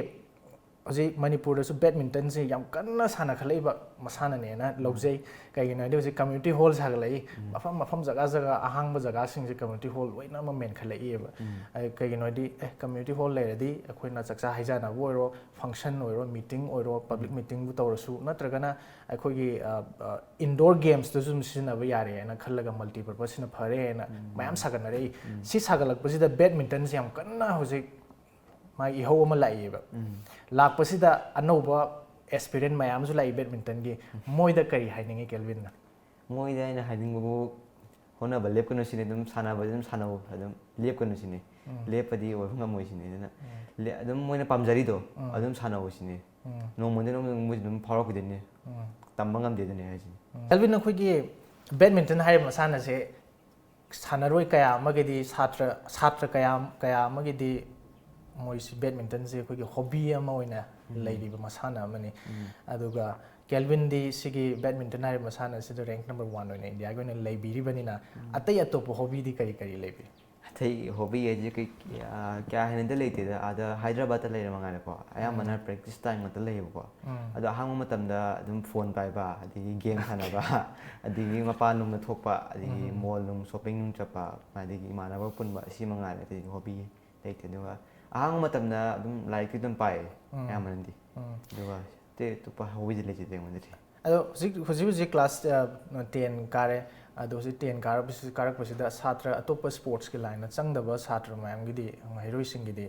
ꯍꯧꯖꯤꯛ ꯃꯅꯤꯄꯨꯔꯗꯁꯨ ꯕꯦꯗꯃꯤꯟꯇꯟꯁꯦ ꯌꯥꯝ ꯀꯟꯅ ꯁꯥꯟꯅꯈꯠꯂꯛꯏꯕ ꯃꯁꯥꯟꯅꯅꯦꯅ ꯎꯝ꯫ ꯂꯧꯖꯩ꯫ ꯀꯩꯒꯤꯅꯣ ꯍꯥꯏꯗꯤ ꯍꯧꯖꯤꯛ ꯀꯝꯃ꯭ꯌꯨꯅꯤꯇꯤ ꯍꯣꯜ ꯁꯥꯒꯠꯂꯛꯏ꯫ ꯎꯝ꯫ ꯃꯐꯝ ꯃꯐꯝ ꯖꯒꯥ ꯖꯒꯥ ꯑꯍꯥꯡꯕ ꯖꯒꯥꯁꯤꯡꯁꯦ ꯀꯝꯃ꯭ꯌꯨꯅꯤꯇꯤ ꯍꯣꯜ ꯂꯣꯏꯅꯃꯛ ꯃꯦꯟꯈꯠꯂꯛꯏꯕ꯫ ꯎꯝ꯫ ꯑ, ꯀꯩꯒꯤꯅꯣ ꯍꯥꯏꯗꯤ, ꯑꯦ, ꯀꯝꯃ꯭ꯌꯨꯅꯤꯇꯤ ꯍꯣꯜ ꯂꯩꯔꯗꯤ ꯑꯩꯈꯣꯏꯅ ꯆꯥꯛꯆꯥ ꯍꯩꯖꯥꯟꯅꯕ ꯑꯣꯏꯔꯣ, ꯐꯪꯁꯟ ꯑꯣꯏꯔꯣ, ꯃꯤꯇꯤꯡ ꯑꯣꯏꯔꯣ, ꯄꯕ꯭ꯂꯤꯛ ꯎꯝ꯫ ꯃꯤꯇꯤꯡꯕꯨ ꯇꯧꯔꯁꯨ, ꯅꯠꯇ꯭ꯔꯒꯅ ꯑꯩꯈꯣꯏꯒꯤ, ꯑ, ꯑ, ꯏꯟꯗꯣꯔ ꯒꯦꯝꯁꯇꯁꯨ ꯑꯗꯨꯝ ꯁꯤꯖꯤꯟꯅꯕ ꯌꯥꯔꯦꯅ ꯈꯜꯂꯒ ꯃꯜꯇꯤꯄꯔꯄꯁ ꯁꯤꯅ ꯐꯔꯦꯅ ꯎꯝ꯫ ꯃꯌꯥꯝ ꯁꯥꯒꯠꯅꯔꯛꯏ꯫ ꯎꯝ꯫ ꯁꯤ ꯁꯥꯒꯠꯂꯛꯄꯁꯤꯗ ꯕꯦꯗꯃꯤꯟꯇꯟꯁꯦ ꯌꯥꯝ ꯀꯟꯅ ꯍꯧꯖꯤꯛ ꯃꯥꯒꯤ ꯏꯍꯧ ꯑꯃ ꯂꯥꯛꯏꯕ꯫ ꯎꯝ꯫ ꯂꯥꯛꯄꯁꯤꯗ ꯑꯅꯧꯕ ꯑꯦꯁꯄꯤꯔꯦꯟ ꯃꯌꯥꯝ ꯑꯃꯁꯨ ꯂꯥꯛꯏ ꯕꯦꯗꯃꯤꯟꯇꯟꯒꯤ꯫ ꯎꯝ꯫ ꯃꯣꯏꯗ ꯀꯔꯤ ꯍꯥꯏꯅꯤꯡꯉꯤ ꯀꯦꯜꯕꯤꯟꯅ? ꯃꯣꯏꯗ ꯑꯩꯅ ꯍꯥꯏꯅꯤꯡꯕꯕꯨ ꯍꯣꯠꯅꯕ ꯂꯦꯞꯀꯅꯨ ꯁꯤꯅꯤ, ꯑꯗꯨꯝ ꯁꯥꯟꯅꯕꯗꯤ ꯑꯗꯨꯝ ꯁꯥꯟꯅꯧ, ꯑꯗꯨꯝ ꯂꯦꯞꯀꯅꯨ ꯁꯤꯅꯤ꯫ ꯂꯦꯞꯄꯗꯤ ꯑꯣꯏꯕ ꯉꯝꯃꯣꯏ ꯁꯤꯅꯤ꯫ ꯑꯗꯨꯅ ꯂꯦ- ꯑꯗꯨꯝ ꯃꯣꯏꯅ ꯄꯥꯝꯖꯔꯤꯗꯣ ꯑꯗꯨꯝ ꯁꯥꯟꯅꯧ ꯁꯤꯅꯤ꯫ ꯅꯣꯡꯃꯗꯤ ꯅꯣꯡꯃꯗꯤ ꯃꯣꯏꯁꯨ ꯑꯗꯨꯝ ꯐꯥꯎꯔꯛꯈꯤꯗꯣꯏꯅꯤ꯫ ꯇꯝꯕ ꯉꯝꯗꯦ ꯑꯗꯨꯅꯦ ꯍꯥꯏꯁꯤꯅꯤ꯫ ꯀꯦꯜꯕꯤꯟ, ꯑꯩꯈꯣꯏꯒꯤ ꯕꯦꯗꯃꯤꯟꯇꯟ ꯍꯥꯏꯔꯤꯕ ꯃꯁꯥꯟꯅꯁꯦ ꯁꯥꯟꯅꯔꯣꯏ ꯀꯌꯥ ꯑꯃꯒꯤꯗꯤ, ꯁꯥꯇ꯭ꯔ ꯁꯥꯇ꯭ꯔ ꯀꯌꯥ ꯀꯌꯥ ꯑꯃꯒꯤꯗꯤ ꯃꯣꯏꯁꯤ ꯕꯦꯗꯃꯤꯟꯇꯟꯁꯦ ꯑꯩꯈꯣꯏꯒꯤ ꯍꯣꯕꯤ ꯑꯃ ꯑꯣꯏꯅ ꯂꯩꯔꯤꯕ ꯃꯁꯥꯟꯅ ꯑꯃꯅꯤ꯫ ꯑꯗꯨꯒ ꯀꯦꯜꯕꯤꯟꯗꯤ ꯁꯤꯒꯤ ꯕꯦꯗꯃꯤꯟꯇꯟ ꯍꯥꯏꯔꯤꯕ ꯃꯁꯥꯟꯅ ꯑꯁꯤꯗ ꯔꯦꯡꯛ ꯅꯝꯕꯔ ꯋꯥꯟ ꯑꯣꯏꯅ ꯏꯟꯗꯤꯌꯥꯒꯤ ꯑꯣꯏꯅ ꯂꯩꯕꯤꯔꯤꯕꯅꯤꯅ, ꯑꯇꯩ ꯑꯇꯣꯞꯄ ꯍꯣꯕꯤꯗꯤ ꯀꯔꯤ ꯀꯔꯤ ꯂꯩꯕꯤ? ꯑꯇꯩ ꯍꯣꯕꯤ ꯍꯥꯏꯁꯦ ꯀꯩ ꯑꯥ, ꯀꯌꯥ ꯍꯦꯟꯅꯗꯤ ꯂꯩꯇꯦꯗ꯫ ꯑꯥꯗ ꯍꯥꯏꯗ꯭ꯔꯕꯥꯗꯇ ꯂꯩꯔ ꯃꯉꯥꯏꯔꯦꯀꯣ, ꯑꯌꯥꯝꯕꯅ ꯄ꯭ꯔꯦꯛꯇꯤꯁ ꯇꯥꯏꯝ ꯉꯥꯛꯇ ꯂꯩꯌꯦꯕꯀꯣ꯫ ꯑꯗꯣ ꯑꯍꯥꯡꯕ ꯃꯇꯝꯗ ꯑꯗꯨꯝ ꯐꯣꯟ ꯄꯥꯏꯕ, ꯑꯗꯒꯤ ꯒꯦꯝ ꯁꯥꯟꯅꯕ, ꯑꯗꯒꯤ ꯃꯄꯥꯟ ꯂꯣꯝꯗ ꯊꯣꯛꯄ, ꯑꯗꯒꯤ ꯃꯣꯜ ꯅꯨꯡ ꯁꯣꯞꯄꯤꯡ ꯅꯨꯡ ꯆꯠꯄ, ꯑꯗꯒꯤ ꯏꯃꯥꯟꯅꯕ ꯄꯨꯟꯕ, ꯑꯁꯤ ꯃꯉꯥꯏꯔꯦ ꯑꯇꯩ ꯍꯣꯕꯤ ꯂꯩꯇꯦ꯫ ꯑꯗꯨꯒ ꯑꯍꯥꯡꯕ ꯃꯇꯝꯗ ꯑꯗꯨꯝ ꯂꯥꯏꯔꯤꯛꯇꯤ ꯑꯗꯨꯝ ꯄꯥꯏꯌꯦ ꯑꯌꯥꯝꯕꯅꯗꯤ꯫ ꯑꯗꯨꯒ ꯑꯇꯩ ꯑꯇꯣꯞꯄ ꯍꯣꯕꯤꯗꯤ ꯂꯩꯇꯦꯗ ꯑꯩꯉꯣꯟꯗꯗꯤ꯫ ꯑꯗꯣ ꯍꯧꯖꯤꯛ ꯍꯧꯖꯤꯛ ꯍꯧꯖꯤꯛ ꯀ꯭ꯂꯥꯁ ꯇꯦꯟ ꯀꯥꯔꯦ꯫ ꯑꯗꯣ ꯍꯧꯖꯤꯛ ꯇꯦꯟ ꯀꯥꯔꯛꯄꯁꯤ ꯀꯥꯔꯛꯄꯁꯤꯗ ꯁꯥꯇ꯭ꯔ ꯑꯇꯣꯞꯄ ꯁ꯭ꯄꯣꯔꯠꯁꯀꯤ ꯂꯥꯏꯟꯗ ꯆꯪꯗꯕ ꯁꯥꯇ꯭ꯔ ꯃꯌꯥꯝꯒꯤꯗꯤ, ꯃꯍꯩꯔꯣꯏꯁꯤꯡꯒꯤꯗꯤ,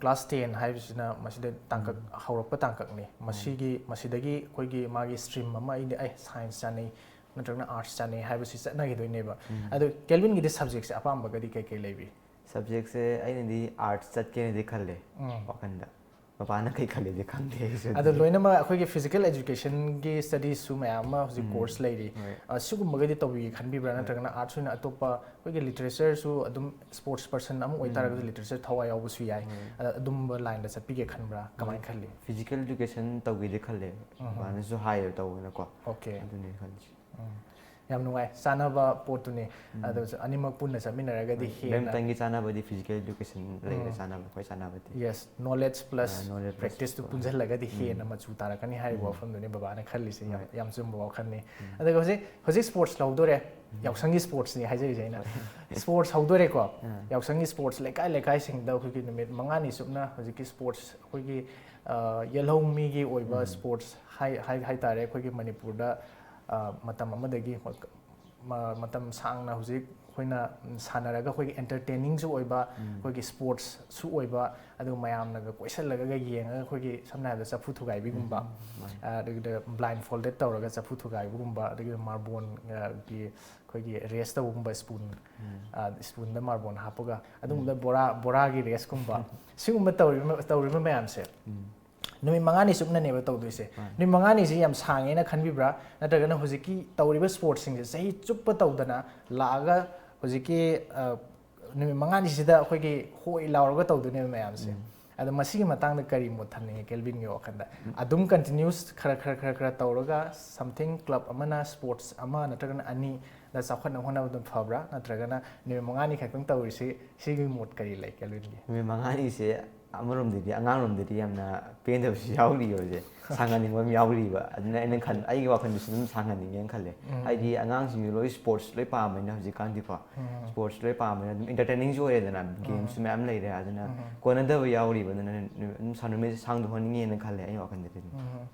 ꯀ꯭ꯂꯥꯁ ꯇꯦꯟ ꯍꯥꯏꯕꯁꯤꯅ ꯃꯁꯤꯗ ꯇꯥꯡꯀꯛ ꯍꯧꯔꯛꯄ ꯇꯥꯡꯀꯛꯅꯤ꯫ ꯃꯁꯤꯒꯤ ꯃꯁꯤꯗꯒꯤ ꯑꯩꯈꯣꯏꯒꯤ ꯃꯥꯒꯤ ꯁ꯭ꯇ꯭ꯔꯤꯝ ꯑꯃ, ꯑꯩꯗꯤ ꯑꯩ ꯁꯥꯏꯟꯁ ꯆꯥꯅꯩ ꯅꯠꯇ꯭ꯔꯒꯅ ꯑꯥꯔꯠꯁ ꯆꯥꯅꯩ ꯍꯥꯏꯕꯁꯤ ꯆꯠꯅꯈꯤꯗꯣꯏꯅꯦꯕ꯫ ꯑꯗꯣ ꯀꯦꯜꯕꯤꯟꯒꯤꯗꯤ ꯁꯕꯖꯦꯛꯁꯦ ꯑꯄꯥꯝꯕꯒꯗꯤ ꯀꯩꯀꯩ ꯂꯩꯕꯤ? ꯁꯕꯖꯦꯛꯁꯦ ꯑꯩꯅꯗꯤ ꯑꯥꯔꯠꯁ ꯆꯠꯀꯦꯅꯗꯤ ꯈꯜꯂꯦ ꯋꯥꯈꯜꯗ꯫ ꯕꯕꯥꯅ ꯀꯩ ꯈꯜꯂꯤꯗꯤ ꯈꯪꯗꯦ ꯑꯩꯁꯨ꯫ ꯑꯗꯣ ꯂꯣꯏꯅꯃꯛ ꯑꯩꯈꯣꯏꯒꯤ ꯐꯤꯖꯤꯀꯦꯜ ꯑꯦꯖꯨꯀꯦꯁꯟꯒꯤ ꯁ꯭ꯇꯗꯤꯁꯁꯨ ꯃꯌꯥꯝ ꯑꯃ ꯍꯧꯖꯤꯛ ꯀꯣꯔꯁ ꯂꯩꯔꯤ꯫ ꯍꯣꯏ꯫ ꯑ, ꯁꯤꯒꯨꯝꯕꯒꯗꯤ ꯇꯧꯕꯤꯒꯦ ꯈꯟꯕꯤꯕ꯭ꯔꯥ? ꯅꯠꯇ꯭ꯔꯒꯅ ꯑꯥꯔꯠꯁ ꯑꯣꯏꯅ ꯑꯇꯣꯞꯄ ꯑꯩꯈꯣꯏꯒꯤ ꯂꯤꯇꯔꯦꯆꯔꯁꯨ ꯑꯗꯨꯝ ꯁ꯭ꯄꯣꯔꯠꯁ ꯄꯔꯁꯟ ꯑꯃ ꯑꯣꯏꯇꯥꯔꯒꯁꯨ ꯂꯤꯇꯔꯦꯆꯔ ꯊꯋꯥꯏ ꯌꯥꯎꯕꯁꯨ ꯌꯥꯏ꯫ ꯑꯗ ꯑꯗꯨꯝꯕ ꯂꯥꯏꯟꯗ ꯆꯠꯄꯤꯒꯦ ꯈꯟꯕ꯭ꯔꯥ? ꯀꯃꯥꯏꯅ ꯈꯜꯂꯤ? ꯐꯤꯖꯤꯀꯦꯜ ꯑꯦꯖꯨꯀꯦꯁꯟ ꯇꯧꯒꯦꯗꯤ ꯈꯜꯂꯦ꯫ ꯕꯕꯥꯅꯁꯨ ꯍꯥꯏꯌꯦꯕ ꯇꯧꯕꯅꯀꯣ꯫ ꯑꯣꯀꯦ꯫ ꯑꯗꯨꯅꯦ ꯈꯜꯂꯤꯁꯦ꯫ ꯎꯝ꯫ ꯌꯥꯝ ꯅꯨꯡꯉꯥꯏ, ꯆꯥꯅꯕ ꯄꯣꯠꯇꯨꯅꯤ꯫ ꯑꯗꯨ ꯑꯅꯤꯃꯛ ꯄꯨꯟꯅ ꯆꯠꯃꯤꯟꯅꯔꯒꯗꯤ ꯍꯦꯟꯅ ꯕꯦꯝꯇꯪꯒꯤ ꯆꯥꯅꯕꯗꯤ ꯐꯤꯖꯤꯀꯦꯜ ꯑꯦꯖꯨꯀꯦꯁꯟ ꯂꯩꯔꯦ ꯆꯥꯅꯕ, ꯑꯩꯈꯣꯏ ꯆꯥꯅꯕꯗꯤ꯫ ꯌꯦꯁ, ꯅꯣꯂꯦꯖ ꯄ꯭ꯂꯁ ꯑꯥ, ꯅꯣꯂꯦꯖ ꯄ꯭ꯂꯁ ꯄ꯭ꯔꯦꯛꯇꯤꯁꯇꯨ ꯄꯨꯟꯁꯤꯜꯂꯒꯗꯤ ꯍꯦꯟꯅ ꯃꯆꯨ ꯇꯥꯔꯛꯀꯅꯤ ꯍꯥꯏꯔꯤꯕ ꯋꯥꯐꯝꯗꯨꯅꯤ ꯕꯕꯥꯅ ꯈꯜꯂꯤꯁꯦ꯫ ꯌꯥꯝ, ꯌꯥꯝ ꯆꯨꯝꯕ ꯋꯥꯈꯜꯅꯤ꯫ ꯑꯗꯨꯒ ꯍꯧꯖꯤꯛ ꯍꯧꯖꯤꯛ ꯁ꯭ꯄꯣꯔꯠꯁ ꯂꯧꯗꯣꯔꯦ, ꯌꯥꯎꯁꯪꯒꯤ ꯁ꯭ꯄꯣꯔꯠꯁꯅꯤ ꯍꯥꯏꯖꯔꯤꯁꯦ ꯑꯩꯅ꯫ ꯁ꯭ꯄꯣꯔꯠꯁ ꯍꯧꯗꯣꯔꯦꯀꯣ, ꯌꯥꯎꯁꯪꯒꯤ ꯁ꯭ꯄꯣꯔꯠꯁ ꯂꯩꯀꯥꯏ ꯂꯩꯀꯥꯏꯁꯤꯡꯗ ꯑꯩꯈꯣꯏꯒꯤ ꯅꯨꯃꯤꯠ ꯃꯉꯥꯅꯤ ꯆꯨꯞꯅ ꯍꯧꯖꯤꯛꯀꯤ ꯁ꯭ꯄꯣꯔꯠꯁ ꯑꯩꯈꯣꯏꯒꯤ, ꯑ, ꯌꯦꯜꯍꯧꯃꯤꯒꯤ ꯑꯣꯏꯕ ꯁ꯭ꯄꯣꯔꯠꯁ ꯍꯥꯏ-, ꯍꯥꯏ-, ꯍꯥꯏꯇꯥꯔꯦ, ꯑꯩꯈꯣꯏꯒꯤ ꯃꯅꯤꯄꯨꯔꯗ, ꯑ, ꯃꯇꯝ ꯑꯃꯗꯒꯤ ꯃ-, ꯃꯇꯝ ꯁꯥꯡꯅ ꯍꯧꯖꯤꯛ ꯑꯩꯈꯣꯏꯅ ꯁꯥꯟꯅꯔꯒ ꯑꯩꯈꯣꯏꯒꯤ ꯑꯦꯟꯇꯔꯇꯦꯅꯤꯡꯁꯨ ꯑꯣꯏꯕ, ꯑꯩꯈꯣꯏꯒꯤ ꯁ꯭ꯄꯣꯔꯠꯁꯁꯨ ꯑꯣꯏꯕ, ꯑꯗꯨꯒ ꯃꯌꯥꯝꯅꯒ ꯀꯣꯏꯁꯜꯂꯒ ꯌꯦꯡꯉꯒ ꯑꯩꯈꯣꯏꯒꯤ ꯁꯝꯅ ꯍꯥꯏꯔꯕꯗ ꯆꯐꯨ ꯊꯨꯒꯥꯏꯕꯤꯒꯨꯝꯕ, ꯑꯗꯨꯒ ꯕ꯭ꯂꯥꯏꯟ ꯐꯣꯜꯗꯦꯠ ꯇꯧꯔꯒ ꯆꯐꯨ ꯊꯨꯒꯥꯏꯕꯒꯨꯝꯕ, ꯑꯗꯒꯤ ꯃꯥꯔꯕꯣꯟꯒꯤ ꯑꯩꯈꯣꯏꯒꯤ ꯔꯦꯁ ꯇꯧꯕꯒꯨꯝꯕ, ꯁ꯭ꯄꯨꯟ ꯁ꯭ꯄꯨꯟꯗ ꯃꯥꯔꯕꯣꯟ ꯍꯥꯞꯄꯒ ꯑꯗꯨꯒꯨꯝꯕ ꯕꯣꯔꯥ ꯕꯣꯔꯥꯒꯤ ꯔꯦꯁꯀꯨꯝꯕ ꯁꯤꯒꯨꯝꯕ ꯇꯧꯔꯤꯕ ꯇꯧꯔꯤꯕ ꯃꯌꯥꯝꯁꯦ ꯅꯨꯃꯤꯠ ꯃꯉꯥꯅꯤ ꯆꯨꯞꯅꯅꯦꯕ ꯇꯧꯗꯣꯏꯁꯦ꯫ ꯅꯨꯃꯤꯠ ꯃꯉꯥꯅꯤꯁꯤ ꯌꯥꯝ ꯁꯥꯡꯉꯦꯅ ꯈꯟꯕꯤꯕ꯭ꯔꯥ? ꯅꯠꯇ꯭ꯔꯒꯅ ꯍꯧꯖꯤꯛꯀꯤ ꯇꯧꯔꯤꯕ ꯁ꯭ꯄꯣꯔꯠꯁꯤꯡꯁꯦ ꯆꯍꯤ ꯆꯨꯞꯄ ꯇꯧꯗꯅ ꯂꯥꯛꯑꯒ ꯍꯧꯖꯤꯛꯀꯤ, ꯑ, ꯅꯨꯃꯤꯠ ꯃꯉꯥꯅꯤꯁꯤꯗ ꯑꯩꯈꯣꯏꯒꯤ ꯍꯣꯏ ꯂꯥꯎꯔꯒ ꯇꯧꯗꯣꯏꯅꯦꯕ ꯃꯌꯥꯝꯁꯦ꯫ ꯑꯗꯣ ꯃꯁꯤꯒꯤ ꯃꯇꯥꯡꯗ ꯀꯔꯤ ꯃꯣꯠ ꯊꯝꯅꯤꯡꯉꯦ ꯀꯦꯜꯕꯤꯟꯒꯤ ꯋꯥꯈꯜꯗ? ꯑꯗꯨꯝ ꯀꯟꯇꯤꯅ꯭ꯌꯨꯁ ꯈꯔ ꯈꯔ ꯈꯔ ꯈꯔ ꯇꯧꯔꯒ something club ꯑꯃꯅ ꯁ꯭ꯄꯣꯔꯠꯁ ꯑꯃ ꯅꯠꯇ꯭ꯔꯒꯅ ꯑꯅꯤꯗ ꯆꯥꯎꯈꯠꯅꯕ ꯍꯣꯠꯅꯕꯗꯨ ꯐꯕ꯭ꯔꯥ? ꯅꯠꯇ꯭ꯔꯒꯅ ꯅꯨꯃꯤꯠ ꯃꯉꯥꯅꯤ ꯈꯛꯇꯪ ꯇꯧꯔꯤꯁꯤ, ꯁꯤꯒꯤ ꯃꯣꯠ ꯀꯔꯤ ꯂꯩ ꯀꯦꯜꯕꯤꯟꯒꯤ? ꯅꯨꯃꯤꯠ ꯃꯉꯥꯅꯤꯁꯦ ꯑꯃꯔꯣꯝꯗꯗꯤ, ꯑꯉꯥꯡꯔꯣꯝꯗꯗꯤ ꯌꯥꯝꯅ ꯄꯦꯟꯗꯕꯁꯨ ꯌꯥꯎꯔꯤꯕ ꯍꯧꯖꯤꯛ꯫ ꯁꯥꯟꯅꯅꯤꯡꯕ ꯑꯃ ꯌꯥꯎꯔꯤꯕ꯫ ꯑꯗꯨꯅ ꯑꯩꯅ ꯈꯟ-, ꯑꯩꯒꯤ ꯋꯥꯈꯜꯗꯁꯨ ꯑꯗꯨꯝ ꯁꯥꯟꯅꯅꯤꯡꯉꯦꯅ ꯈꯜꯂꯦ꯫ ꯍꯥꯏꯗꯤ ꯑꯉꯥꯡꯁꯤꯡꯁꯨ ꯂꯣꯏ ꯁ꯭ꯄꯣꯔꯠꯁ ꯂꯣꯏ ꯄꯥꯝꯕꯅꯤꯅ ꯍꯧꯖꯤꯛꯀꯥꯟꯗꯤꯀꯣ꯫ ꯁ꯭ꯄꯣꯔꯠꯁ ꯂꯣꯏ ꯄꯥꯝꯕꯅꯤꯅ ꯑꯗꯨꯝ ꯑꯦꯟꯇꯔꯇꯦꯅꯤꯡꯁꯨ ꯑꯣꯏꯔꯦꯗꯅ, ꯒꯦꯝꯁꯨ ꯃꯌꯥꯝ ꯂꯩꯔꯦ꯫ ꯑꯗꯨꯅ ꯀꯣꯟꯅꯗꯕ ꯌꯥꯎꯔꯤꯕ꯫ ꯑꯗꯨꯅ ꯅꯨꯃꯤꯠ, ꯑꯗꯨꯝ ꯁꯥꯟꯅ-, ꯅꯨꯃꯤꯠꯁꯦ ꯁꯥꯡꯗꯣꯛꯍꯟꯅꯤꯡꯉꯦꯅ ꯈꯜꯂꯦ ꯑꯩꯒꯤ ꯋꯥꯈꯜꯗꯗꯤ ꯑꯗꯨꯝ꯫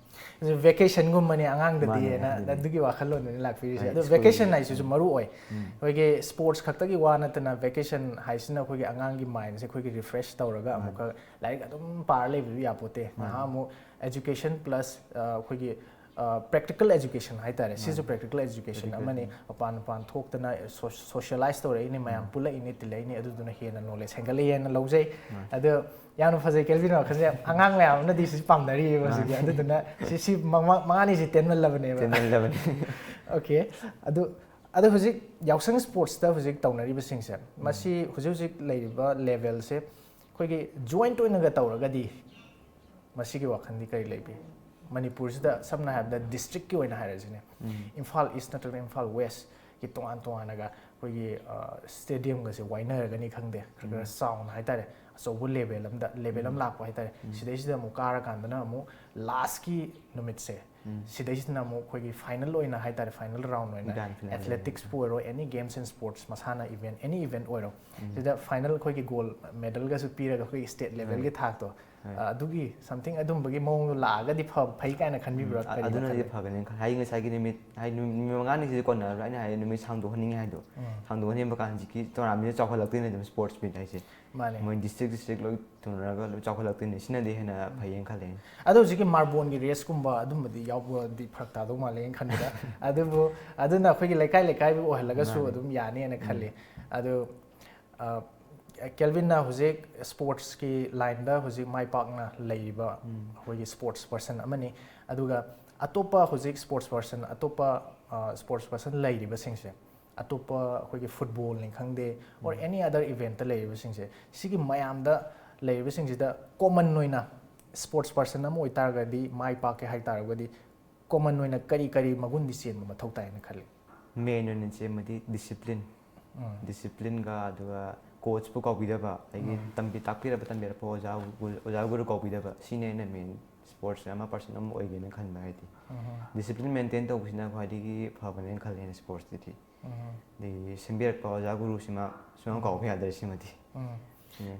ꯑꯗꯨ ꯚꯦꯀꯦꯁꯟꯒꯨꯝꯕꯅꯦ ꯑꯉꯥꯡꯗꯗꯤ ꯃꯥꯅꯦ, ꯍꯥꯏꯅ ꯑꯗꯨꯗꯤ꯫ ꯑꯗꯨꯒꯤ ꯋꯥꯈꯜꯂꯣꯟꯗꯨꯅꯤ ꯂꯥꯛꯄꯤꯔꯤꯁꯦ꯫ ꯍꯣꯏ, ꯑꯗꯣ ꯁ꯭ꯀꯨꯜꯒꯤ꯫ ꯚꯦꯀꯦꯁꯟ ꯍꯥꯏꯁꯤꯁꯨ ꯃꯔꯨ ꯑꯣꯏ꯫ ꯑꯩꯈꯣꯏꯒꯤ ꯁ꯭ꯄꯣꯔꯠꯁ ꯈꯛꯇꯒꯤ ꯋꯥ ꯅꯠꯇꯅ ꯚꯦꯀꯦꯁꯟ ꯍꯥꯏꯁꯤꯅ ꯑꯩꯈꯣꯏꯒꯤ ꯑꯉꯥꯡꯒꯤ ꯃꯥꯏꯟꯁꯦ ꯑꯩꯈꯣꯏꯒꯤ ꯔꯤꯐ꯭ꯔꯦꯁ ꯇꯧꯔꯒ ꯑꯃꯨꯛꯀ ꯂꯥꯏꯔꯤꯛ ꯑꯗꯨꯝ ꯄꯥꯔ ꯂꯩꯕꯗꯨ ꯌꯥꯄꯣꯠꯇꯦ꯫ ꯉꯥꯏꯍꯥꯛ ꯑꯃꯨꯛ ꯑꯦꯖꯨꯀꯦꯁꯟ ꯄ꯭ꯂꯁ ꯑꯩꯈꯣꯏꯒꯤ ꯄ꯭ꯔꯦꯛꯇꯤꯀꯦꯜ ꯑꯦꯖꯨꯀꯦꯁꯟ ꯍꯥꯏꯇꯥꯔꯦ꯫ ꯁꯤꯁꯨ ꯄ꯭ꯔꯦꯛꯇꯤꯀꯦꯜ ꯑꯦꯖꯨꯀꯦꯁꯟ ꯑꯃꯅꯤ꯫ ꯃꯄꯥꯟ ꯃꯄꯥꯟ ꯊꯣꯛꯇꯅ ꯁꯣꯁꯤꯌꯦꯂꯥꯏꯁ ꯇꯧꯔꯛꯏꯅꯤ, ꯃꯌꯥꯝ ꯄꯨꯜꯂꯛꯏꯅꯤ, ꯇꯤꯜꯂꯛꯏꯅꯤ, ꯑꯗꯨꯗꯨꯅ ꯍꯦꯟꯅ ꯅꯣꯂꯦꯖ ꯍꯦꯟꯒꯠꯂꯛꯏ ꯍꯥꯏꯅ ꯂꯧꯖꯩ꯫ ꯑꯗꯣ ꯌꯥꯝꯅ ꯐꯖꯩ ꯀꯦꯜꯕꯤꯟ ꯋꯥꯈꯜꯁꯦ꯫ ꯑꯉꯥꯡ ꯃꯌꯥꯝ ꯑꯃꯅꯗꯤ ꯁꯤꯁꯦ ꯄꯥꯝꯅꯔꯤꯕ ꯍꯧꯖꯤꯛꯇꯤ꯫ ꯑꯗꯨꯗꯨꯅ ꯁꯤ, ꯁꯤ ꯃ-, ꯃ-, ꯃꯉꯥꯅꯤꯁꯤ ꯇꯦꯟꯃꯜꯂꯕꯅꯦꯕ꯫ ꯇꯦꯟꯃꯜꯂꯕꯅꯤ꯫ ꯑꯣꯀꯦ꯫ ꯑꯗꯨ, ꯑꯗꯨ ꯍꯧꯖꯤꯛ ꯌꯥꯎꯁꯪ ꯁ꯭ꯄꯣꯔꯠꯁꯇ ꯍꯧꯖꯤꯛ ꯇꯧꯅꯔꯤꯕꯁꯤꯡꯁꯦ, ꯃꯁꯤ ꯍꯧꯖꯤꯛ ꯍꯧꯖꯤꯛ ꯂꯩꯔꯤꯕ ꯂꯦꯚꯦꯜꯁꯦ ꯑꯩꯈꯣꯏꯒꯤ ꯖꯣꯏꯟꯠ ꯑꯣꯏꯅꯒ ꯇꯧꯔꯒꯗꯤ ꯃꯁꯤꯒꯤ ꯋꯥꯈꯜꯗꯤ ꯀꯔꯤ ꯂꯩꯕꯤ? ꯃꯅꯤꯄꯨꯔꯁꯤꯗ ꯁꯝꯅ ꯍꯥꯏꯔꯕꯗ ꯗꯤꯁꯇ꯭ꯔꯤꯛꯀꯤ ꯑꯣꯏꯅ ꯍꯥꯏꯔꯁꯤꯅꯦ, ꯏꯝꯐꯥꯜ ꯏꯁ ꯅꯠꯇ꯭ꯔꯒ ꯏꯝꯐꯥꯜ ꯋꯦꯁꯀꯤ ꯇꯣꯉꯥꯟ ꯇꯣꯉꯥꯟꯅꯒ ꯑꯩꯈꯣꯏꯒꯤ, ꯑ, ꯁ꯭ꯇꯦꯗꯤꯌꯝꯒꯁꯦ ꯋꯥꯏꯅꯔꯒꯅꯤ ꯈꯪꯗꯦ, ꯈꯔ ꯈꯔ ꯆꯥꯎꯅ ꯍꯥꯏꯇꯥꯔꯦ, ꯑꯆꯧꯕ ꯂꯦꯚꯦꯜ ꯑꯃꯗ, ꯂꯦꯚꯦꯜ ꯑꯃ ꯂꯥꯛꯄ ꯍꯥꯏꯇꯥꯔꯦ꯫ ꯁꯤꯗꯩꯁꯤꯗ ꯑꯃꯨꯛ ꯀꯥꯔꯀꯥꯟꯗꯅ ꯑꯃꯨꯛ ꯂꯥꯁꯀꯤ ꯅꯨꯃꯤꯠꯁꯦ ꯎꯝ. ꯁꯤꯗꯩꯁꯤꯗꯅ ꯑꯃꯨꯛ ꯑꯩꯈꯣꯏꯒꯤ ꯐꯥꯏꯅꯦꯜ ꯑꯣꯏꯅ ꯍꯥꯏꯇꯥꯔꯦ, ꯐꯥꯏꯅꯦꯜ ꯔꯥꯎꯟ ꯑꯣꯏꯅ Grand final. ꯑꯦꯊꯂꯦꯇꯤꯛꯁꯄꯨ ꯑꯣꯏꯔꯣ, ꯑꯦꯅꯤ ꯒꯦꯝꯁ ꯑꯦꯟ ꯁ꯭ꯄꯣꯔꯠꯁ, ꯃꯁꯥꯟꯅ ꯏꯚꯦꯟꯠ, ꯑꯦꯅꯤ ꯏꯚꯦꯟꯠ ꯑꯣꯏꯔꯣ, ꯎꯝ. ꯁꯤꯗ ꯐꯥꯏꯅꯦꯜ ꯑꯩꯈꯣꯏꯒꯤ ꯒꯣꯜ ꯃꯦꯗꯜꯒꯁꯨ ꯄꯤꯔꯒ ꯑꯩꯈꯣꯏꯒꯤ ꯁ꯭ꯇꯦꯠ ꯂꯦꯚꯦꯜꯒꯤ ꯊꯥꯛꯇꯣ, ꯍꯣꯏ. ꯑ, ꯑꯗꯨꯒꯤ ꯁꯝꯊꯤꯡ ꯑꯗꯨꯝꯕꯒꯤ ꯃꯑꯣꯡꯗꯣ ꯂꯥꯛꯑꯒꯗꯤ ꯐ- ꯐꯩ ꯀꯥꯏꯅ ꯈꯟꯕꯤꯕ꯭ꯔꯥ? ꯎꯝ, ꯑ- ꯀꯔꯤ ꯑꯗꯨꯅꯗꯤ ꯋꯥꯈꯜꯗ? ꯐꯒꯅꯤ ꯈ- ꯍꯥꯏꯗꯤ ꯉꯁꯥꯏꯒꯤ ꯅꯨꯃꯤꯠ ꯍꯥꯏꯗꯤ ꯅꯨꯃꯤꯠ ꯅꯨꯃꯤꯠ ꯃꯉꯥꯅꯤꯁꯤꯗꯤ ꯀꯣꯟꯅꯔꯔꯣꯏ, ꯑꯩꯅ ꯍꯥꯏꯗꯤ ꯅꯨꯃꯤꯠ ꯁꯥꯡꯗꯣꯛꯍꯟꯅꯤꯡꯉꯦ ꯍꯥꯏꯗꯣ. ꯎꯝ. ꯁꯥꯡꯗꯣꯛꯍꯟꯅꯤꯡꯕ ꯀꯥꯟ ꯍꯧꯖꯤꯛꯀꯤ ꯇꯣꯔꯅꯥꯃꯦꯟꯁꯦ ꯆꯥꯎꯈꯠꯂꯛꯇꯣꯏꯅꯦ ꯑꯗꯨꯝ, ꯁ꯭ꯄꯣꯔꯠꯁ ꯃꯤꯠ ꯍꯥꯏꯁꯦ. ꯃꯥꯅꯦ. ꯃꯣꯏ ꯗꯤꯁꯇ꯭ꯔꯤꯛ ꯗꯤꯁꯇ꯭ꯔꯤꯛ ꯂꯣꯏ ꯊꯨꯡꯅꯔꯒ ꯂꯣꯏ ꯆꯥꯎꯈꯠꯂꯛꯇꯣꯏꯅꯦ, ꯁꯤꯅꯗꯤ ꯍꯦꯟꯅ ꯐꯩꯌꯦꯅ ꯈꯜꯂꯦ ꯑꯩꯅ. ꯑꯗꯣ ꯍꯧꯖꯤꯛꯀꯤ ꯃꯥꯔꯕꯣꯟꯒꯤ ꯔꯦꯁꯀꯨꯝꯕ ꯑꯗꯨꯝꯕꯗꯤ ꯌꯥꯎꯕꯗꯤ ꯐꯔꯛ ꯇꯥꯗꯧ ꯃꯥꯜꯂꯦꯅ ꯈꯟꯕꯗ, ꯑꯗꯨꯕꯨ ꯑꯗꯨꯅ ꯑꯩꯈꯣꯏꯒꯤ ꯂꯩꯀꯥꯏ ꯂꯩꯀꯥꯏꯕꯨ ꯑꯣꯏꯍꯜꯂꯒꯁꯨ ꯃꯥꯅꯦ. ꯑꯗꯨꯝ ꯌꯥꯅꯤꯅ ꯎꯝ. ꯈꯜꯂꯤ. ꯑꯗꯨ, ꯑ, ꯀꯦꯜꯚꯤꯟꯅ ꯍꯧꯖꯤꯛ ꯁ꯭ꯄꯣꯔꯠꯁꯀꯤ ꯂꯥꯏꯟꯗ ꯍꯧꯖꯤꯛ ꯃꯥꯏ ꯄꯥꯛꯅ ꯂꯩꯔꯤꯕ ꯎꯝ. ꯑꯩꯈꯣꯏꯒꯤ ꯁ꯭ꯄꯣꯔꯠꯁ ꯄꯔꯁꯟ ꯑꯃꯅꯤ. ꯑꯗꯨꯒ ꯑꯇꯣꯞꯄ ꯍꯧꯖꯤꯛ ꯁ꯭ꯄꯣꯔꯠꯁ ꯄꯔꯁꯟ, ꯑꯇꯣꯞꯄ, ꯑ, ꯁ꯭ꯄꯣꯔꯠꯁ ꯄꯔꯁꯟ ꯂꯩꯔꯤꯕꯁꯤꯡꯁꯦ, ꯑꯇꯣꯞꯄ ꯑꯩꯈꯣꯏꯒꯤ ꯐꯨꯠꯕꯣꯜꯅꯤ ꯈꯪꯗꯦ, or um. any other event ꯂꯩꯔꯤꯕꯁꯤꯡꯁꯦ, ꯁꯤꯒꯤ ꯃꯌꯥꯝꯗ ꯂꯩꯔꯤꯕꯁꯤꯡꯁꯤꯗ ꯀꯣꯃꯟ ꯑꯣꯏꯅ ꯁ꯭ꯄꯣꯔꯠꯁ ꯄꯔꯁꯟ ꯑꯃ ꯑꯣꯏꯇꯥꯔꯒꯗꯤ, ꯃꯥꯏ ꯄꯥꯛꯀꯦ ꯍꯥꯏꯇꯥꯔꯒꯗꯤ, ꯀꯣꯃꯟ ꯑꯣꯏꯅ ꯀꯔꯤ ꯀꯔꯤ ꯃꯒꯨꯟꯗꯤ ꯆꯦꯟꯕ ꯃꯊꯧ ꯇꯥꯏꯅ ꯈꯜꯂꯤ? ꯃꯦꯟ ꯑꯣꯏꯅ ꯆꯦꯟꯕꯗꯤ ꯗꯤꯁꯤꯄ꯭ꯂꯤꯟ. ꯎꯝ. ꯗꯤꯁꯤꯄ꯭ꯂꯤꯟꯒ, ꯑꯗꯨꯒ ꯀꯣꯆꯄꯨ ꯀꯥꯎꯕꯤꯗꯕ, ꯑꯩꯒꯤ ꯎꯝ. ꯇꯝꯕꯤ ꯇꯥꯛꯄꯤꯔꯕ ꯇꯝꯕꯤꯔꯛꯄ ꯑꯣꯖꯥ ꯒꯨ- ꯑꯣꯖꯥ ꯒꯨꯔꯨ ꯀꯥꯎꯕꯤꯗꯕ, ꯁꯤꯅ ꯑꯩꯅ ꯃꯦꯟ ꯁ꯭ꯄꯣꯔꯠꯁ ꯑꯃ ꯄꯔꯁꯟ ꯑꯃ ꯑꯣꯏꯒꯦꯅ ꯈꯟꯕ ꯍꯥꯏꯗꯤ. ꯎꯝ. ꯗꯤꯁꯤꯄ꯭ꯂꯤꯟ ꯃꯦꯟꯇꯦꯟ ꯇꯧꯕꯁꯤꯅ ꯈ꯭ꯋꯥꯏꯗꯒꯤ ꯐꯕꯅꯦꯅ ꯈꯜꯂꯦ ꯑꯩꯅ ꯁ꯭ꯄꯣꯔꯠꯁꯇꯗꯤ. ꯎꯝ. ꯑꯗꯒꯤ ꯁꯦꯝꯕꯤꯔꯛꯄ ꯑꯣꯖꯥ ꯒꯨꯔꯨꯁꯤꯃ ꯁꯨꯡꯀꯥꯎ ꯀꯥꯎꯕ ꯌꯥꯗ꯭ꯔꯦ ꯁꯤꯃꯗꯤ. ꯎꯝ. ꯁꯤꯅꯦ.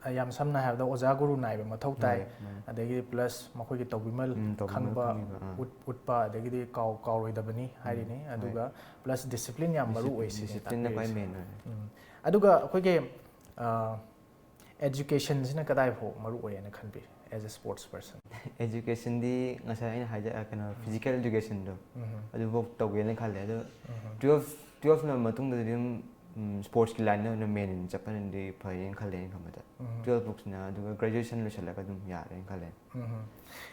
ꯑ, ꯌꯥꯝ ꯁꯝꯅ ꯍꯥꯏꯔꯕꯗ ꯑꯣꯖꯥ ꯒꯨꯔꯨ ꯅꯥꯏꯕ ꯃꯊꯧ ꯇꯥꯏ, ꯍꯣꯏ, ꯃꯥꯅꯦ. ꯑꯗꯒꯤ ꯄ꯭ꯂꯁ ꯃꯈꯣꯏꯒꯤ ꯇꯧꯕꯤꯃꯜ ꯎꯝ, ꯇꯧꯕꯤꯃꯜ ꯈꯪꯕ, ꯈꯪꯕꯤꯕ, ꯑꯥ. ꯎꯠ- ꯎꯠꯄ, ꯑꯗꯒꯤꯗꯤ ꯀꯥꯎ ꯀꯥꯎꯔꯣꯏꯗꯕꯅꯤ ꯍꯥꯏꯔꯤꯅꯤ. ꯍꯣꯏ. ꯑꯗꯨꯒ ꯄ꯭ꯂꯁ ꯗꯤꯁꯤꯄ꯭ꯂꯤꯟ ꯌꯥꯝ ꯃꯔꯨ ꯑꯣꯏ ꯁꯤꯅꯤ ꯗꯤꯁꯤꯄ꯭ꯂꯤꯟꯅ ꯈ꯭ꯋꯥꯏ ꯇꯥꯛꯄꯤꯔꯤꯁꯦ. ꯃꯦꯟ ꯑꯣꯏꯔꯦ. ꯎꯝ. ꯑꯗꯨꯒ ꯑꯩꯈꯣꯏꯒꯤ, ꯑ, ꯑꯦꯖꯨꯀꯦꯁꯟꯁꯤꯅ ꯀꯗꯥꯏ ꯐꯥꯎ ꯃꯔꯨ ꯑꯣꯏꯌꯦꯅ ꯈꯟꯕꯤ, as a sports person? ꯑꯦꯖꯨꯀꯦꯁꯟꯗꯤ ꯉꯁꯥꯏ ꯑꯩꯅ ꯍꯥꯏꯖ- ꯑ, ꯀꯩꯅꯣ, ꯎꯝ. ꯐꯤꯖꯤꯀꯦꯜ ꯑꯦꯖꯨꯀꯦꯁꯟꯗꯣ ꯎꯝ. ꯑꯗꯨꯐꯥꯎ ꯇꯧꯒꯦꯅ ꯈꯜꯂꯦ. ꯑꯗꯣ ꯎꯝ. ꯇꯨꯌꯦꯜꯐ ꯇꯨꯌꯦꯜꯐ ꯂꯣꯏꯔ ꯃꯇꯨꯡꯗꯗꯤ ꯑꯗꯨꯝ, ꯎꯝ, ꯁ꯭ꯄꯣꯔꯠꯁꯀꯤ ꯂꯥꯏꯟꯗ ꯑꯣꯏꯅ ꯃꯦꯟ ꯑꯣꯏꯅ ꯆꯠꯄꯅꯗꯤ ꯐꯩꯌꯦꯅ ꯈꯜꯂꯦ ꯑꯩꯅ ꯈꯟꯕꯗ. ꯎꯝ. ꯇꯨꯌꯦꯜꯐ ꯐꯥꯎꯁꯤꯅ, ꯑꯗꯨꯒ ꯒ꯭ꯔꯦꯖꯨꯑꯦꯁꯟ ꯂꯣꯏꯁꯤꯜꯂꯒ ꯑꯗꯨꯝ ꯌꯥꯔꯦꯅ ꯈꯜꯂꯦ. ꯎꯝ.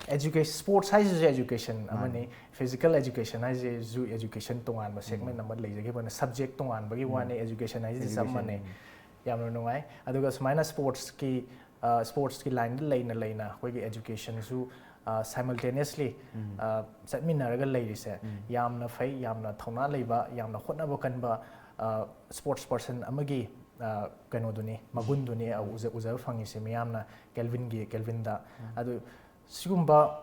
ꯑꯦꯖꯨꯀꯦ- ꯁ꯭ꯄꯣꯔꯠꯁ ꯍꯥꯏꯁꯤꯁꯨ ꯑꯦꯖꯨꯀꯦꯁꯟ ꯃꯥꯅꯦ. ꯑꯃꯅꯤ. ꯐꯤꯖꯤꯀꯦꯜ ꯑꯦꯖꯨꯀꯦꯁꯟ ꯍꯥꯏꯁꯤꯁꯨ ꯑꯦꯖꯨꯀꯦꯁꯟ ꯇꯣꯉꯥꯟꯕ ꯁꯦꯒꯃꯦꯟ ꯎꯝ. ꯑꯃ ꯂꯩꯖꯈꯤꯕꯅ, ꯁꯕꯖꯦꯛ ꯇꯣꯉꯥꯟꯕꯒꯤ ꯎꯝ. ꯋꯥꯅꯤ, ꯑꯦꯖꯨꯀꯦꯁꯟ ꯍꯥꯏꯁꯤꯗꯤ ꯆꯞ ꯑꯦꯖꯨꯀꯦꯁꯟ, ꯃꯥꯟꯅꯩ. ꯎꯝ. ꯌꯥꯝꯅ ꯅꯨꯡꯉꯥꯏ. ꯑꯗꯨꯒ ꯁꯨꯃꯥꯏꯅ ꯁ꯭ꯄꯣꯔꯠꯁꯀꯤ, ꯑ, ꯁ꯭ꯄꯣꯔꯠꯁꯀꯤ ꯂꯥꯏꯟꯗ ꯂꯩꯅ ꯂꯩꯅ ꯑꯩꯈꯣꯏꯒꯤ ꯑꯦꯖꯨꯀꯦꯁꯟꯁꯨ, ꯑ, ꯁꯥꯏꯃꯜꯇꯦꯅꯤꯌꯁꯂꯤ, ꯎꯝ. ꯑ, ꯆꯠꯃꯤꯟꯅꯔꯒ ꯂꯩꯔꯤꯁꯦ ꯎꯝ. ꯌꯥꯝꯅ ꯐꯩ, ꯌꯥꯝꯅ ꯊꯧꯅꯥ ꯂꯩꯕ, ꯌꯥꯝꯅ ꯍꯣꯠꯅꯕ ꯀꯟꯕ, ꯑ, ꯁ꯭ꯄꯣꯔꯠꯁ ꯄꯔꯁꯟ ꯑꯃꯒꯤ, ꯑ, ꯀꯩꯅꯣꯗꯨꯅꯤ, ꯃꯒꯨꯟꯗꯨꯅꯤ, ꯑ, ꯎꯖ- ꯎꯖꯕ ꯐꯪꯉꯤꯁꯦ ꯃꯤꯌꯥꯝꯅ ꯀꯦꯜꯚꯤꯟꯒꯤ, ꯀꯦꯜꯚꯤꯟꯗ. ꯎꯝ. ꯑꯗꯨ ꯁꯤꯒꯨꯝꯕ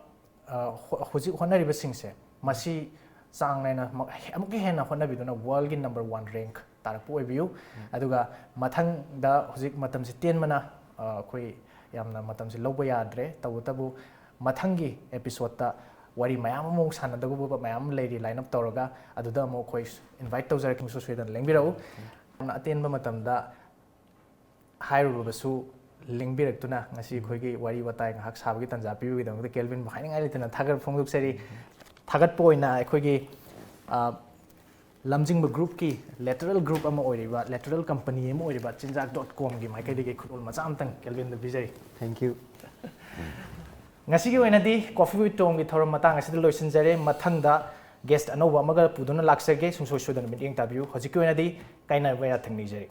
ꯑ, ꯍꯣ- ꯍꯧꯖꯤꯛ ꯍꯣꯠꯅꯔꯤꯕꯁꯤꯡꯁꯦ ꯃꯁꯤ ꯆꯥꯡ ꯅꯥꯏꯅ ꯃ- ꯑꯃꯨꯛꯀ ꯍꯦꯟꯅ ꯍꯣꯠꯅꯕꯤꯗꯨꯅ world ꯒꯤ number one rank ꯇꯥꯔꯛꯄ ꯑꯣꯏꯕꯤꯌꯨ꯫ ꯑꯗꯨꯒ ꯃꯊꯪꯗ, ꯍꯧꯖꯤꯛ ꯃꯇꯝꯁꯤ ꯇꯦꯟꯕꯅ, ꯑ, ꯑꯩꯈꯣꯏ ꯌꯥꯝꯅ ꯃꯇꯝꯁꯤ ꯂꯧꯕ ꯌꯥꯗ꯭ꯔꯦ꯫ ꯇꯧꯕꯇꯕꯨ ꯃꯊꯪꯒꯤ episode ꯇ ꯋꯥꯔꯤ ꯃꯌꯥꯝ ꯑꯃꯨꯛ ꯁꯥꯟꯅꯗꯧꯕ ꯃꯌꯥꯝ ꯑꯃ ꯂꯩꯔꯤ line up ꯇꯧꯔꯒ, ꯑꯗꯨꯗ ꯑꯃꯨꯛ ꯑꯩꯈꯣꯏ invite ꯇꯧꯖꯔꯛꯀꯦ꯫ ꯁꯨꯡꯁꯣꯏ ꯁꯣꯏꯗꯅ ꯂꯦꯡꯕꯤꯔꯛꯎ꯫ ꯌꯥꯝꯅ ꯑꯇꯦꯟꯕ ꯃꯇꯝꯗ ꯍꯥꯏꯔꯨꯔꯕꯁꯨ ꯂꯦꯡꯕꯤꯔꯛꯇꯨꯅ ꯉꯁꯤ ꯑꯩꯈꯣꯏꯒꯤ ꯋꯥꯔꯤ ꯋꯥꯇꯥꯏ ꯉꯥꯏꯍꯥꯛ ꯁꯥꯕꯒꯤ ꯇꯥꯟꯖꯥ ꯄꯤꯕꯒꯤꯗꯃꯛꯇ ꯀꯦꯜꯚꯤꯟꯕꯨ ꯍꯥꯏꯅꯤꯡꯉꯥꯏ ꯂꯩꯇꯅ ꯊꯥꯒꯠꯄ ꯐꯣꯡꯗꯣꯛꯆꯔꯤ꯫ ꯊꯥꯒꯠꯄ ꯑꯣꯏꯅ ꯑꯩꯈꯣꯏꯒꯤ, ꯑ, ꯂꯝꯖꯤꯡꯕ group ꯀꯤ lateral group ꯑꯃ ꯑꯣꯏꯔꯤꯕ, lateral company ꯑꯃ ꯑꯣꯏꯔꯤꯕ ꯆꯤꯟꯖꯥꯛ dot com ꯒꯤ ꯃꯥꯏꯀꯩꯗꯒꯤ ꯈꯨꯗꯣꯜ ꯃꯆꯥ ꯑꯃꯇꯪ ꯀꯦꯜꯚꯤꯟꯗ ꯄꯤꯖꯔꯤ꯫ Thank you. ꯉꯁꯤꯒꯤ ꯑꯣꯏꯅꯗꯤ Coffee with Tom ꯒꯤ ꯊꯧꯔꯝ ꯃꯇꯥꯡ ꯑꯁꯤꯗ ꯂꯣꯏꯁꯤꯟꯖꯔꯦ꯫ ꯃꯊꯪꯗ guest ꯑꯅꯧꯕ ꯑꯃꯒ ꯄꯨꯗꯨꯅ ꯂꯥꯛꯆꯒꯦ꯫ ꯁꯨꯡꯁꯣꯏ ꯁꯣꯏꯗꯅ ꯃꯤꯠꯌꯦꯡ ꯇꯥꯕꯤꯌꯨ꯫ ꯍꯧꯖꯤꯛꯀꯤ ꯑꯣꯏꯅꯗꯤ ꯀꯥꯏꯅꯕ ꯌꯥꯊꯪ ꯅꯤꯖꯔꯤ꯫